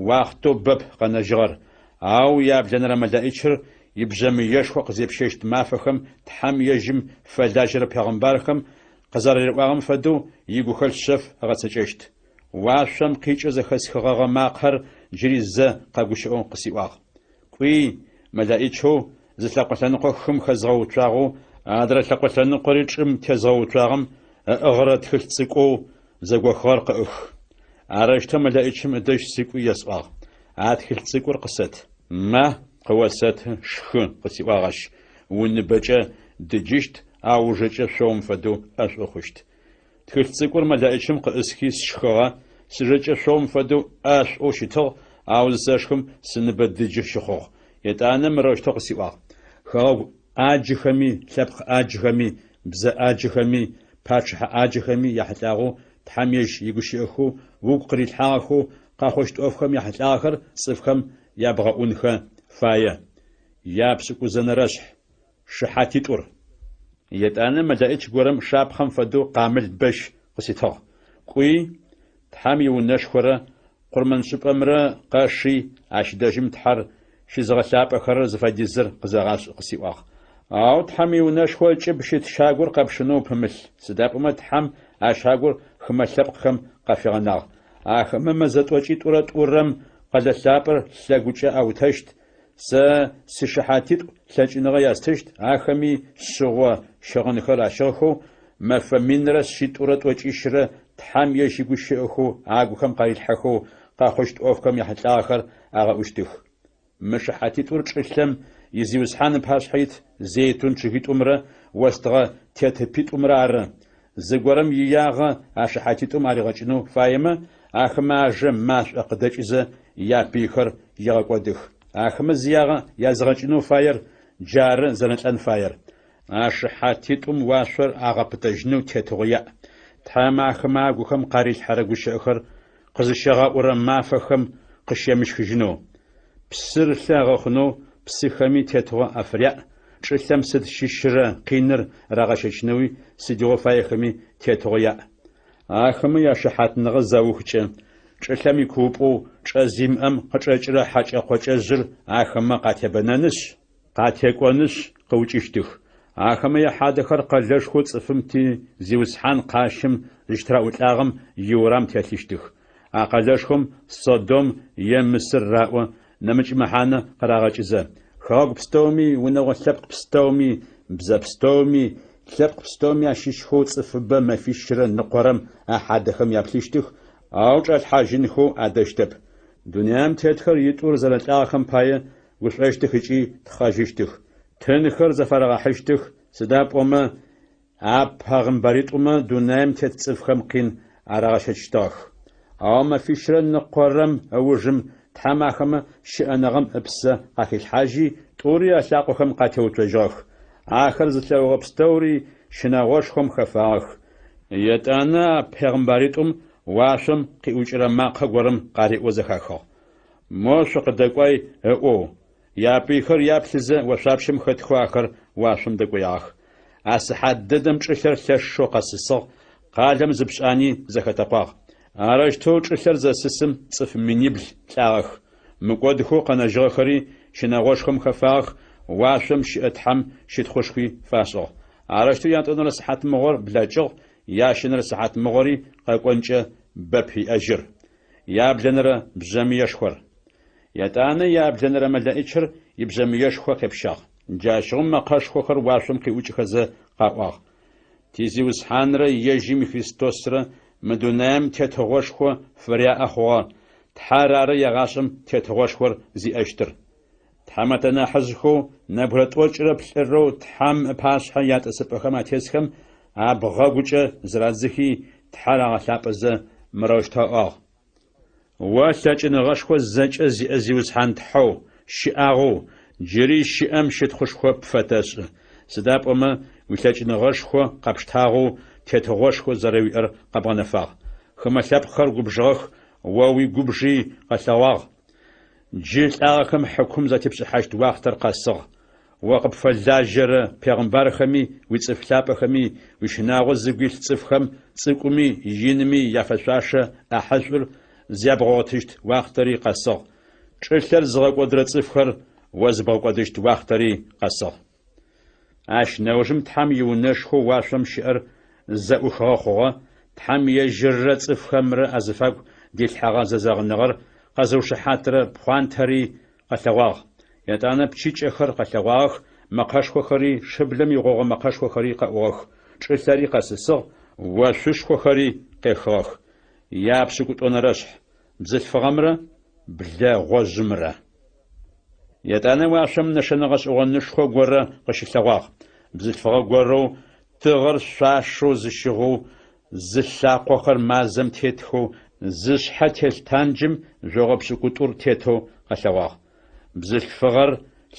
[SPEAKER 1] Уахътэу бэп къэнэжьыгъэр, ау яблэнэрэ мэлэӏичыр ибжъэмыешхо къызепщэщт мафэхэм Тхьэм ежьым фэлажьэрэ пегъымбархэм къызэрариӏуагъэм фэдэу игухэлъ шъэф ыгъэцэкӏэщт. Уашъом къикӏэу зэхэсхыгъэгъэ макъэр джыри зэ къэгущыӏэу къысиӏуагъ. Кӏуи, мэлэӏичэу зы лъэкъо лъэныкъо хым хэзгъэуцуагъэу, адрэ лъэкъо лъэныкъори чӏым тезгъэуцуагъэм ыӏыгъырэ тхылъ цӏыкӏоу зэгохыгъэр къыӏых. Арэущтэу мэлэӏичым ыдэжь сыкӏуи есӏуагъ, А тхылъ цӏыкӏур къысэт. Ма, къыосэты, шхы, къысиӏуагъ ащ, уныбэкӏэ дыджыщт, ау ужэкӏэ шъоум фэдэу ӏэшӏу хъущт. Тхылъ цӏыкӏур мэлэӏичым къыӏысхи сшхыгъэ, сыжэкӏэ шъоум фэдэу ӏэшӏоу щытыгъ, ау зысэшхым сыныбэ дыджы щыхъугъ. Етӏанэ мырэущтэу къысиӏуагъ, Хэгъэгу ӏаджыхэми, лъэпкъ ӏаджыхэми, бзэ ӏаджыхэми, пачъыхьэ ӏаджыхэми яхьылӏагъэу Тхьэм ежь игущыӏэхэу угу къырилъхьагъэхэу къэхъущт ӏофхэм яхьылӏагъэхэр цӏыфхэм ябгъэӏунхэ фае. Япшӏыкӏузэнэрэшъхь. Шыхьатитӏур. Етӏанэ мэлэӏич горэм шапхъэм фэдэу къамыл бэщ къыситыгъ. Кӏуи, Тхьэм иунэшхорэ къурмэншӏыпӏэмрэ къэши, ащ дэжьым Тхьэр щызыгъэлъапӏэхэрэр зыфэдизыр къызэгъашӏ къысиӏуагъ. Ау Тхьэм иунэшхо ыкӏыб щыт щагур къэпшынэу упымылъ, сыда пӏомэ Тхьэм а щагур хымэ лъэпкъхэм къафигъэнагъ. Ахэмэ мэзэ тӏокӏитӏурэ тӏурэм къэлэ лъапӏэр лъэгукӏэ аутэщт, Сэ сишыхьатитӏу лъэкӏыныгъэ ястыщт, ахэми шъыгъо щыгъынхэр ащыгъхэу, мэфэ минрэ шъитӏурэ тӏокӏищрэ Тхьэм ежь игущыӏэхэу агухэм къарилъхьэхэу къэхъущт ӏофхэм яхьылӏагъэхэр агъэӏущтых. Мы шыхьатитӏур чӏылъэм и Зиусхьан ыпашъхьэ ит зейтун чъыгитӏумрэ остыгъэ тетыпитӏумрэ ары. Зыгорэм иягъэ а шыхьатитӏум аригъэкӏынэу фаемэ, ахэмэ ажэ машӏо къыдэкӏызэ япыйхэр егъэкӏодых. Ахэмэ зиягъэ языгъэкӏынэу фаер джары зэрэлӏэн фаер. А шыхьатитӏум уашъор агъэпытэжьынэу тетыгъо яӏ. Тхьэм ахэмэ агухэм къарилъхьэрэ гущыӏэхэр къызыщагъэӏурэ мафэхэм къыщемыщхыжьынэу. Псыр лъы агъэхъунэу псыхэми тетыгъо афыряӏ, чӏылъэм сыд щыщырэ къиныр рагъэщэчынэуи сыдигъо фаехэми тетыгъо яӏ. Ахэмэ яшыхьатныгъэ заухкӏэ, чӏылъэм икуупӏэу чӏэ зимыӏэм къычӏэкӏырэ хьэкӏэ-къокӏэжъыр ахэмэ къатебэнэнышъ, къатекӏонышъ, къыукӏыщтых. Ахэмэ яхьадэхэр къэлэшхоу цӏыфым ти Зиусхьан къащым зыщытыраӏулӏагъэм иурам телъыщтых. А къэлэшхом Содом е Мысыр раӏо, нэмыкӏ мэхьанэ къырагъэкӏызэ. Хэгъэгу пстэуми, унэгъо лъэпкъ пстэуми, бзэ пстэуми, лъэпкъ пстэуми ащыщхэу цӏыфыбэ мэфищрэ ныкъорэм а хьадэхэм яплъыщтых, ау чӏалъхьажьынхэу адэщтэп. Дунаим тетхэр итӏур зэрэлӏагъэхэм пае гушӏощтых ыкӏи тхъэжьыщтых. Тынхэр зэфарагъэхьыщтых, сыда пӏомэ а пэгъымбэритӏумэ дунаим тет цӏыфхэм къин арагъэщэчыщтыгъэх. Ау мэфищрэ ныкъорэм ыужым Тхьэм ахэмэ щыӏэныгъэм ыпсэ къахилъхьажьи, тӏури алъакъохэм къатеуцожьыгъэх. Ахэр зылъэгъугъэ пстэури щынэгъошхом хэфагъэх. Етӏанэ а пегъымбаритӏум уашъом къиӏукӏырэ макъэ горэм къариӏоу зэхахыгъ. Мо шъукъыдэкӏуай ыӏоу, япыйхэр яплъызэ ошъуапщэм хэтхэу ахэр уашъом дэкӏоягъэх. А сыхьат дэдэм чӏылъэр лъэшэу къэсысыгъ, къалэм зы пшӏани зэхэтэкъуагъ. Арэущтэу чӏылъэр зэсысым цӏыф минибл лӏагъэх. Мыкӏодхэу къэнэжьыгъэхэри щынэгъошхом хэфагъэх, уашъом щыӏэ Тхьэм щытхъушхуи фашӏыгъ. Арэущтэу ятӏонэрэ сыхьатмыгъор блэкӏыгъ, ящэнэрэ сыхьатмыгъори къэкӏонкӏэ бэп иӏэжьыр. Яблэнэрэ бжъэмыешхор. Етӏанэ яблэнэрэ мэлэӏичыр ибжъэмыешхо къепщагъ. Джащыгъум мэкъэшхохэр уашъом къиӏукӏхэзэ къаӏуагъ. Ти Зиусхьанрэ ежьым и Христосрэ мы дунаем тетыгъошхо фыряӏэ хъугъэ, Тхьэр ары егъашӏэм тетыгъошхор зиӏэщтыр. Тхьамэтэ нахьыжъхэу нэбгырэ тӏокӏырэ плӏырэу Тхьэм ыпашъхьэ ятӏысыпӏэхэм атесхэм абгъэгукӏэ зырадзыхи, Тхьэр агъэлъапӏэзэ, мырэущтэу аӏуагъ. О лъэкӏыныгъэшхо зэкӏэ зиӏэ Зиусхьан Тхьэу, щыӏагъэу, джыри щыӏэм щытхъушхо пфэтэшӏы, сыда пӏомэ уилъэкӏыныгъэшхо къэпштагъэу тетыгъошхо зэрэуиӏэр къэбгъэнэфагъ. Хымэ лъэпкъхэр губжыгъэх, о уигубжи къэлъэгъуагъ. Джы лӏагъэхэм хьыкум затепшӏыхьащт уахътэр къэсыгъ. О къыпфэлажьэрэ пегъымбархэми, уицӏыф лъапӏэхэми, уищынагъо зыгу илъ цӏыфхэм цӏыкӏуми инми яфэшъуашэ ӏахьышӏур зябгъэгъотыщт уахътэри къэсыгъ, чӏылъэр зыгъэкӏодырэ цӏыфхэр о зыбгъэкӏодыщт уахътэри къэсыгъ. Ащ нэужым Тхьэм иунэшхоу уашъом щыӏэр зэӏухыгъэ хъугъэ, Тхьэм ежьыррэ цӏыфхэмрэ азыфагу дилъхьэгъэ зэзэгъыныгъэр къэзыушыхьатырэ пхъуантэри къэлъэгъуагъ. Етӏанэ пчыкӏэхэр къэлъэгъуагъэх, мэкъэшхохэри, шыблэм игъогъо мэкъэшхохэри къэӏугъэх, чӏылъэри къэсысыгъ, ошъушхохэри къехыгъэх. Япшӏыкӏутӏонэрэшъхь. Бзылъфыгъэмрэ блэгъожъымрэ. Етӏанэ уашъом нэшэнэ гъэшӏэгъонышхо горэ къыщылъэгъуагъ. Бзылъфыгъэ горэу тыгъэр шъуашэу зыщыгъэу, зылъакъохэр мазэм тетхэу, зышъхьэ телъ танджым жъогъо пшӏыкӏутӏур тетэу къэлъэгъуагъ. Бзылъфыгъэр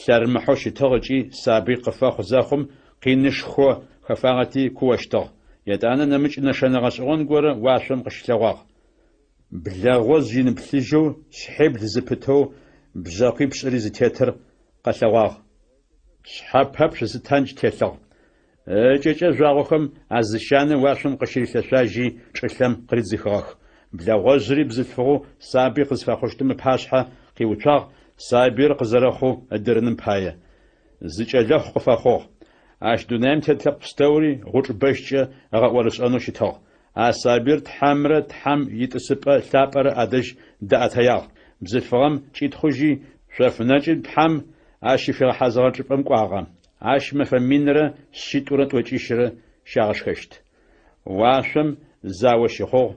[SPEAKER 1] лъэрмыхьэу щытыгъ ыкӏи сабый къыфэхъу зэхъум къинышхо хэфагъэти куощтыгъ. Етӏанэ нэмыкӏ нэшэнэ гъэшӏэгъон горэ уашъом къыщылъэгъуагъ. Блэгъожъ ин плъыжьэу шъхьибл зыпытэу бжъэкъуипшӏыри зытетыр къэлъэгъуагъ. Шъхьэ пэпчъ зы тандж телъыгъ. Ыкӏэкӏэ жъуагъохэм азыщанэ уашъом къыщырилъэшъуажьи чӏылъэм къыридзыхыгъэх. Блэгъожъыри бзылъфыгъэу сабый къызфэхъущтым ыпашъхьэ къиуцуагъ, сабыир къызэрэхъоу ыдырыным пае. Зы кӏэлэхъу къыфэхъугъ. Ащ дунаим тет лъэпкъ пстэури гъучӏ бэщкӏэ ыгъэӏорышӏэнэу щытыгъ. А сабыир Тхьэмрэ Тхьэм итӏысыпӏэ лъапӏэрэ адэжь даӏэтэягъ. Бзылъфыгъэм кӏитхъужьи, шъоф нэкӏым Тхьэм ащ щыфигъэхьазырыгъэ чӏыпӏэм кӏуагъэ. Ащ мэфэ минрэ шъитӏурэ тӏокӏищрэ щагъэшхэщт. Уашъом зао щыхъугъ,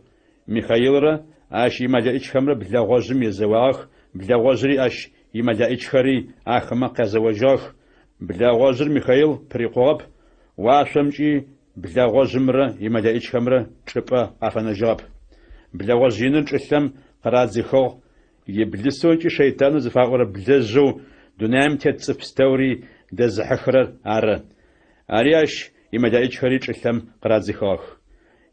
[SPEAKER 1] Михаилрэ ащ имэлэӏичхэмрэ блэгъожъым езэуагъэх, блэгъожъыри ащ имэлэӏичхэри ахэмэ къязэожьыгъэх. Блэгъожъыр Михаил пырикъугъэп, уашъомкӏи блэгъожъымрэ имэлэӏичхэмрэ чӏыпӏэ къафэнэжьыгъэп. Блэгъожъ иныр чӏылъэм къырадзыхыгъ, иблысэу ыкӏи шэйтанэу зыфаӏорэ блэжъэу дунаим тет цӏыф пстэури дэзыхьыхырэр ары. Ари ащ имэлэӏичхэри чӏылъэм къырадзыхыгъэх.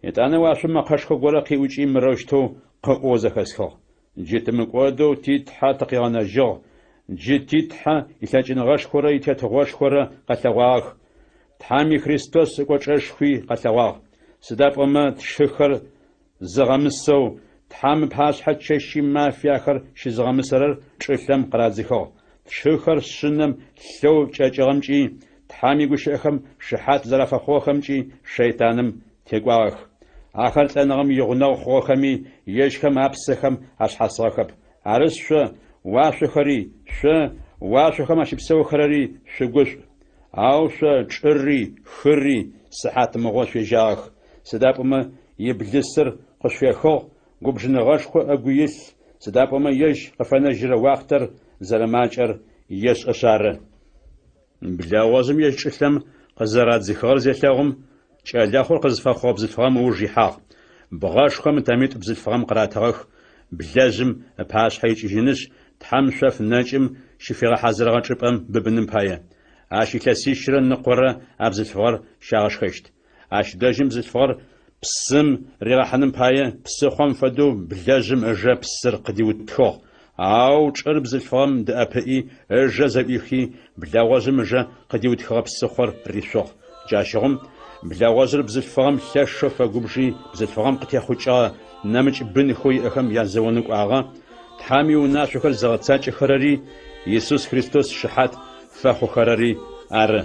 [SPEAKER 1] Етӏанэ уашъом мэкъэшхо горэ къиӏукӏи мырэущтэу къыӏоу зэхэсхыгъ. Джы тымыкӏодэу ти Тхьэ тыкъигъэнэжьыгъ, джы ти Тхьэ илъэкӏыныгъэшхорэ итетыгъошхорэ къэлъэгъуагъэх, Тхьэм и Христос ыкӏочӏэшхуи къэлъэгъуагъ. Сыда пӏомэ тшыхэр зыгъэмысэу, Тхьэм ыпашъхьэ чэщи мафи ахэр щызыгъэмысэрэр чӏылъэм къырадзыхыгъ. Тшыхэр Шъынэм лъэу кӏэкӏыгъэмкӏи, Тхьэм игущыӏэхэм шыхьат зэрафэхъугъэхэмкӏи шэйтаным текӏуагъэх. Ахэр лӏэныгъэм игъунэгъу хъугъэхэми, ежьхэм апсэхэм ашъхьасыгъэхэп. Арышъ, шъо, уашъохэри, шъо, уашъохэм ащыпсэухэрэри, шъугушӏу. Ау шъо, чӏыри, хыри, сыхьатмыгъо шъуежьагъэх, сыда пӏомэ иблысыр къышъуфехыгъ, губжыныгъэшхо ыгу илъ, сыда пӏомэ ежь къыфэнэжьырэ уахътэр зэрэмакӏэр ешӏэшъ ары. Блэгъожъым ежь чӏылъэм къызэрадзыхыгъэр зелъэгъум, кӏэлэхъур къызфэхъугъэ бзылъфыгъэм ыуж ихьагъ. Бгъэшхом ытэмитӏу бзылъфыгъэм къыратыгъэх, блэжъым ыпашъхьэ икӏыжьынышъ, Тхьэм шъоф нэкӏым щыфигъэхьазырыгъэ чӏыпӏэм быбыным пае. Ащ илъэсищрэ ныкъорэ а бзылъфыгъэр щагъэшхэщт. Ащ дэжьым бзылъфыгъэр псым ригъэхьыным пае псыхъом фэдэу блэжъым ыжэ псыр къыдиутхыгъ. Ау чӏыр бзылъфыгъэм дэӏэпыӏи, ыжэ зэӏуихи, блэгъожъым ыжэ къыдиутхыгъэ псыхъор ришъугъ. Джащыгъум блэгъожъыр бзылъфыгъэм лъэшэу фэгубжи, бзылъфыгъэм къытехъукӏыгъэ нэмыкӏ бынхэу иӏэхэм язэонэу кӏуагъэ, Тхьэм иунашъохэр зыгъэцакӏэхэрэри, Исус Христос шыхьат фэхъухэрэри ары.